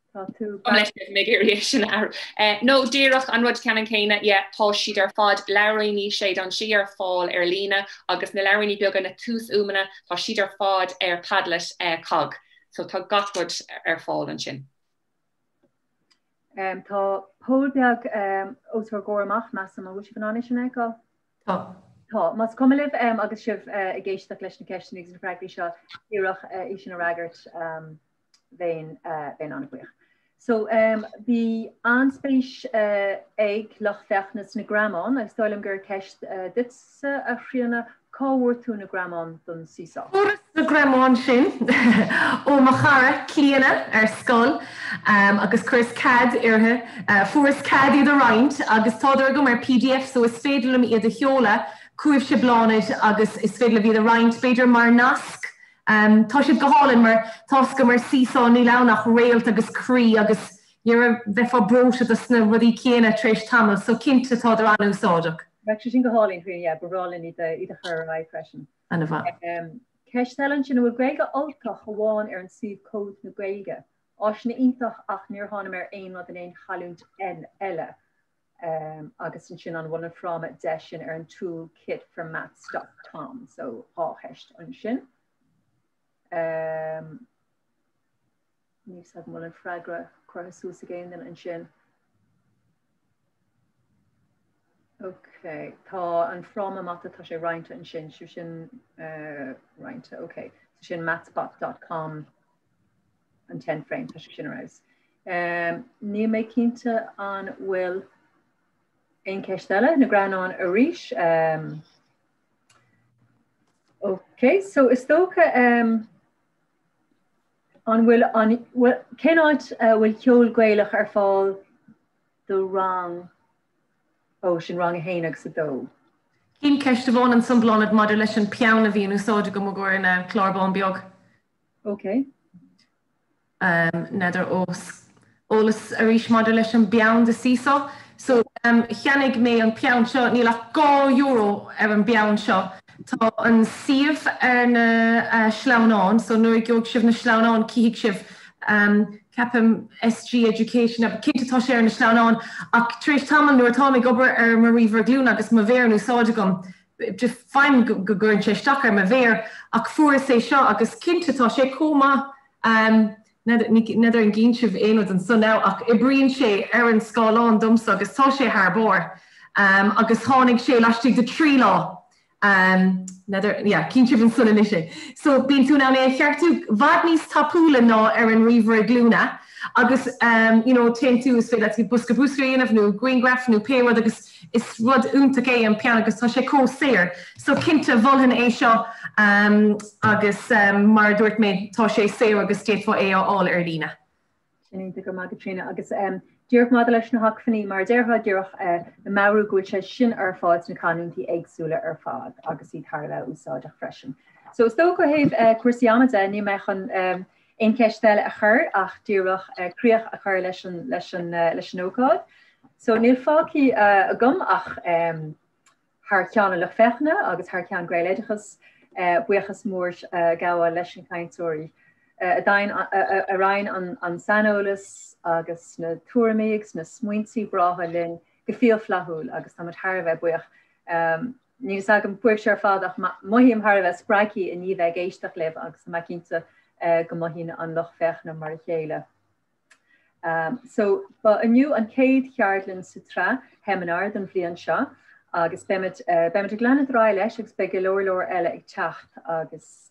Tá tú leis mé ag iarraidh sin a athrú. No, díreach an rud ceannann céanna, yeah, tá siad ar fad, leabhairíní Séideán Sí ar fáil ar líne agus na leabhairíní beaga, na túsfhuaimeanna, tá siad ar fad ar Padlet COGG. So tá gach rud ar fáil ansin. Tá poll beag os bhur gcomhair amach, measaim, an bhfuil sibh in ann é sin a fheiceáil? Tá. Tá. Más cuma libh agus sibh ag éisteacht leis na ceisteanna agus na freagraí seo, díreach í sin a fhreagairt, bheinn bheinn an-bhuíoch. So bhí an-spéis ag lucht féachana sna greamáin agus dóigh liom gur ceist duitse a Thríona, cá bhfuair tú na greamáin don Seesaw? Fuaireas na greamáin sin ó mo chara Clíona ar scoil agus chuireas cead uirthi, fuaireas cead iad a roinnt agus tádar agam ar pdf so is féidir liom iad a sheoladh chugaibhse Bláthnaid agus is féidir libh iad a roinnt b'fhéidir mar nasc. Tá siad go hálainn mar tá's agam ar Seesaw níl ann ach réalt agus croí agus bheifeá breoite dos na rudaí céanna tar éis tamaill so cinnte tádar an-úsáideach. Bheadh sé sin go hálainn, Tríona, yeah, ba bhreá linn iad a iad a chur ar aghaidh freisin. Ana-mhaith. Ceist eile ansin, an bhfuil Gaeilge Ultach amháin ar an suíomh Cód na Gaeilge? Áiseanna iontach ach níor tháinig mé ar aon rud in aon chanúint eile. Agus ansin an bhfuil an fráma 10 sin ar an toolkit for maths dot com? So 2 cheist ansin. Níl 's agam an bhfuil an freagra curtha suas ag aon duine ansin. Ok, tá an fráma mata, tá sé roinnte ansin, so sin uh, roinnte, ok. So sin mathsbot.com an 10 frame, tá sé sin ar fheabhas. Um, níl mé cinnte an bhfuil aon ceist eile, na greamáin arís. Um, ok, so is dócha um, An bhfuil an, bhuel, cén áit a bhfuil ceol Gaelach ar fáil do rang, ó, sin rang 1 agus 2. Cím ceist amháin ansan Bláthnaid maidir leis an peann a bhí in úsáid agam i gcomhair na clár bán beag. Ok. N'fheadar eolas arís maidir leis an bpeann do Seesaw. So, cheannaigh mé an peann seo, níl ach €2 ar an bpeann seo. Tá an suíomh ar na sleamhnáin, so nuair a gheobhaidh sibh na sleamhnáin cífidh sibh, ceapaim SG Education, cinnte tá sé ar na sleamhnáin, ach tar éis tamaill nuair atáim ag obair ar mo ríomhaire glúine agus mo mhéar in úsáid agam, just faighim go gcuireann sé isteach ar mo mhéar, ach fuaireas é seo agus cinnte tá sé chomh maith. N'fheadar an gcíonn sibh aon rud anso now ach oibríonn sé ar an scáileán domsa agus tá sé thar barr. Agus tháinig sé laistigh de 3 lá. N'fheadar, yeah, cíonn sibh ansan anois é. So bíonn tú in ann é a cheartú i bhfad níos tapúla ná ar an ríomhaire glúine agus you know téann tú, is féidir leat bosca bruscair a dhéanamh nó grianghraf nó pé rud agus Is rud iontach é an peann agus tá sé chomh saor. So cinnte, mholfainn é seo agus mar a dúirt mé, tá sé saor agus d'fhéadfá é a fháil ar líne. Sin iontach, go raibh maith agat Tríona. Agus díreach maidir leis na hacmhainní, mar a déarfá, díreach le meabhrú go bhfuil sé sin ar fáil sna canúintí éagsúla ar fad agus iad thar a bheith úsáideach freisin. So is dócha ó thaobh cúrsaí ama de, níl mé chun aon cheist eile a chur ach díreach críoch a chur leis an leis an leis an ócáid. So níl fágtha agam ach thar ceann an lucht féachana agus thar ceann Gaeloideachas buíochas mór a ghabháil leis na cainteoirí a roinn an saineolas agus na tuairimí agus na smaointe breátha linn go fial flaithiúil agus táimid thar a bheith buíoch. Níl fhios agam fúibhse ar fad ach mothaím thar a bheith spreagtha i ndiaidh bheith ag éisteacht libh agus tá mé cinnte go mothaíonn an lucht féachana mar a chéile. So ba inniu an chéad cheardlann sa tsraith sheimineár don bhliain seo agus beimid beimid ag leanúint ar aghaidh leis agus beidh go leor leor eile ag teacht agus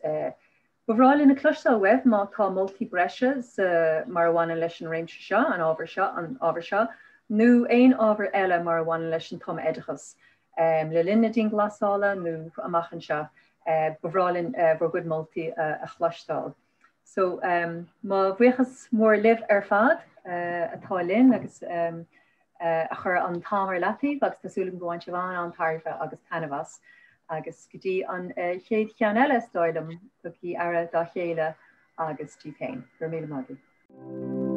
Ba bhreá linn a chloisteáil uaibh má tá moltaí breise sa mar a bhaineann leis an réimse seo, an ábhar seo, an ábhar seo, nó aon ábhar eile mar a bhaineann leis an tumoideachas, le linn na dianghlasála nó amach anseo. Ba bhreá linn bhur gcuid moltaí a chloisteáil. So, mo bhuíochas mór libh ar fad atá linn agus a chuir an t-am ar leataobh agus tá súil agam go bhain sibh an-an-tairbhe agus taitneamh as. Agus go dtí an chéad cheann eile is dóigh liom, tugaigí aire dá chéile agus díbh féin. Go raibh míle maith agaibh.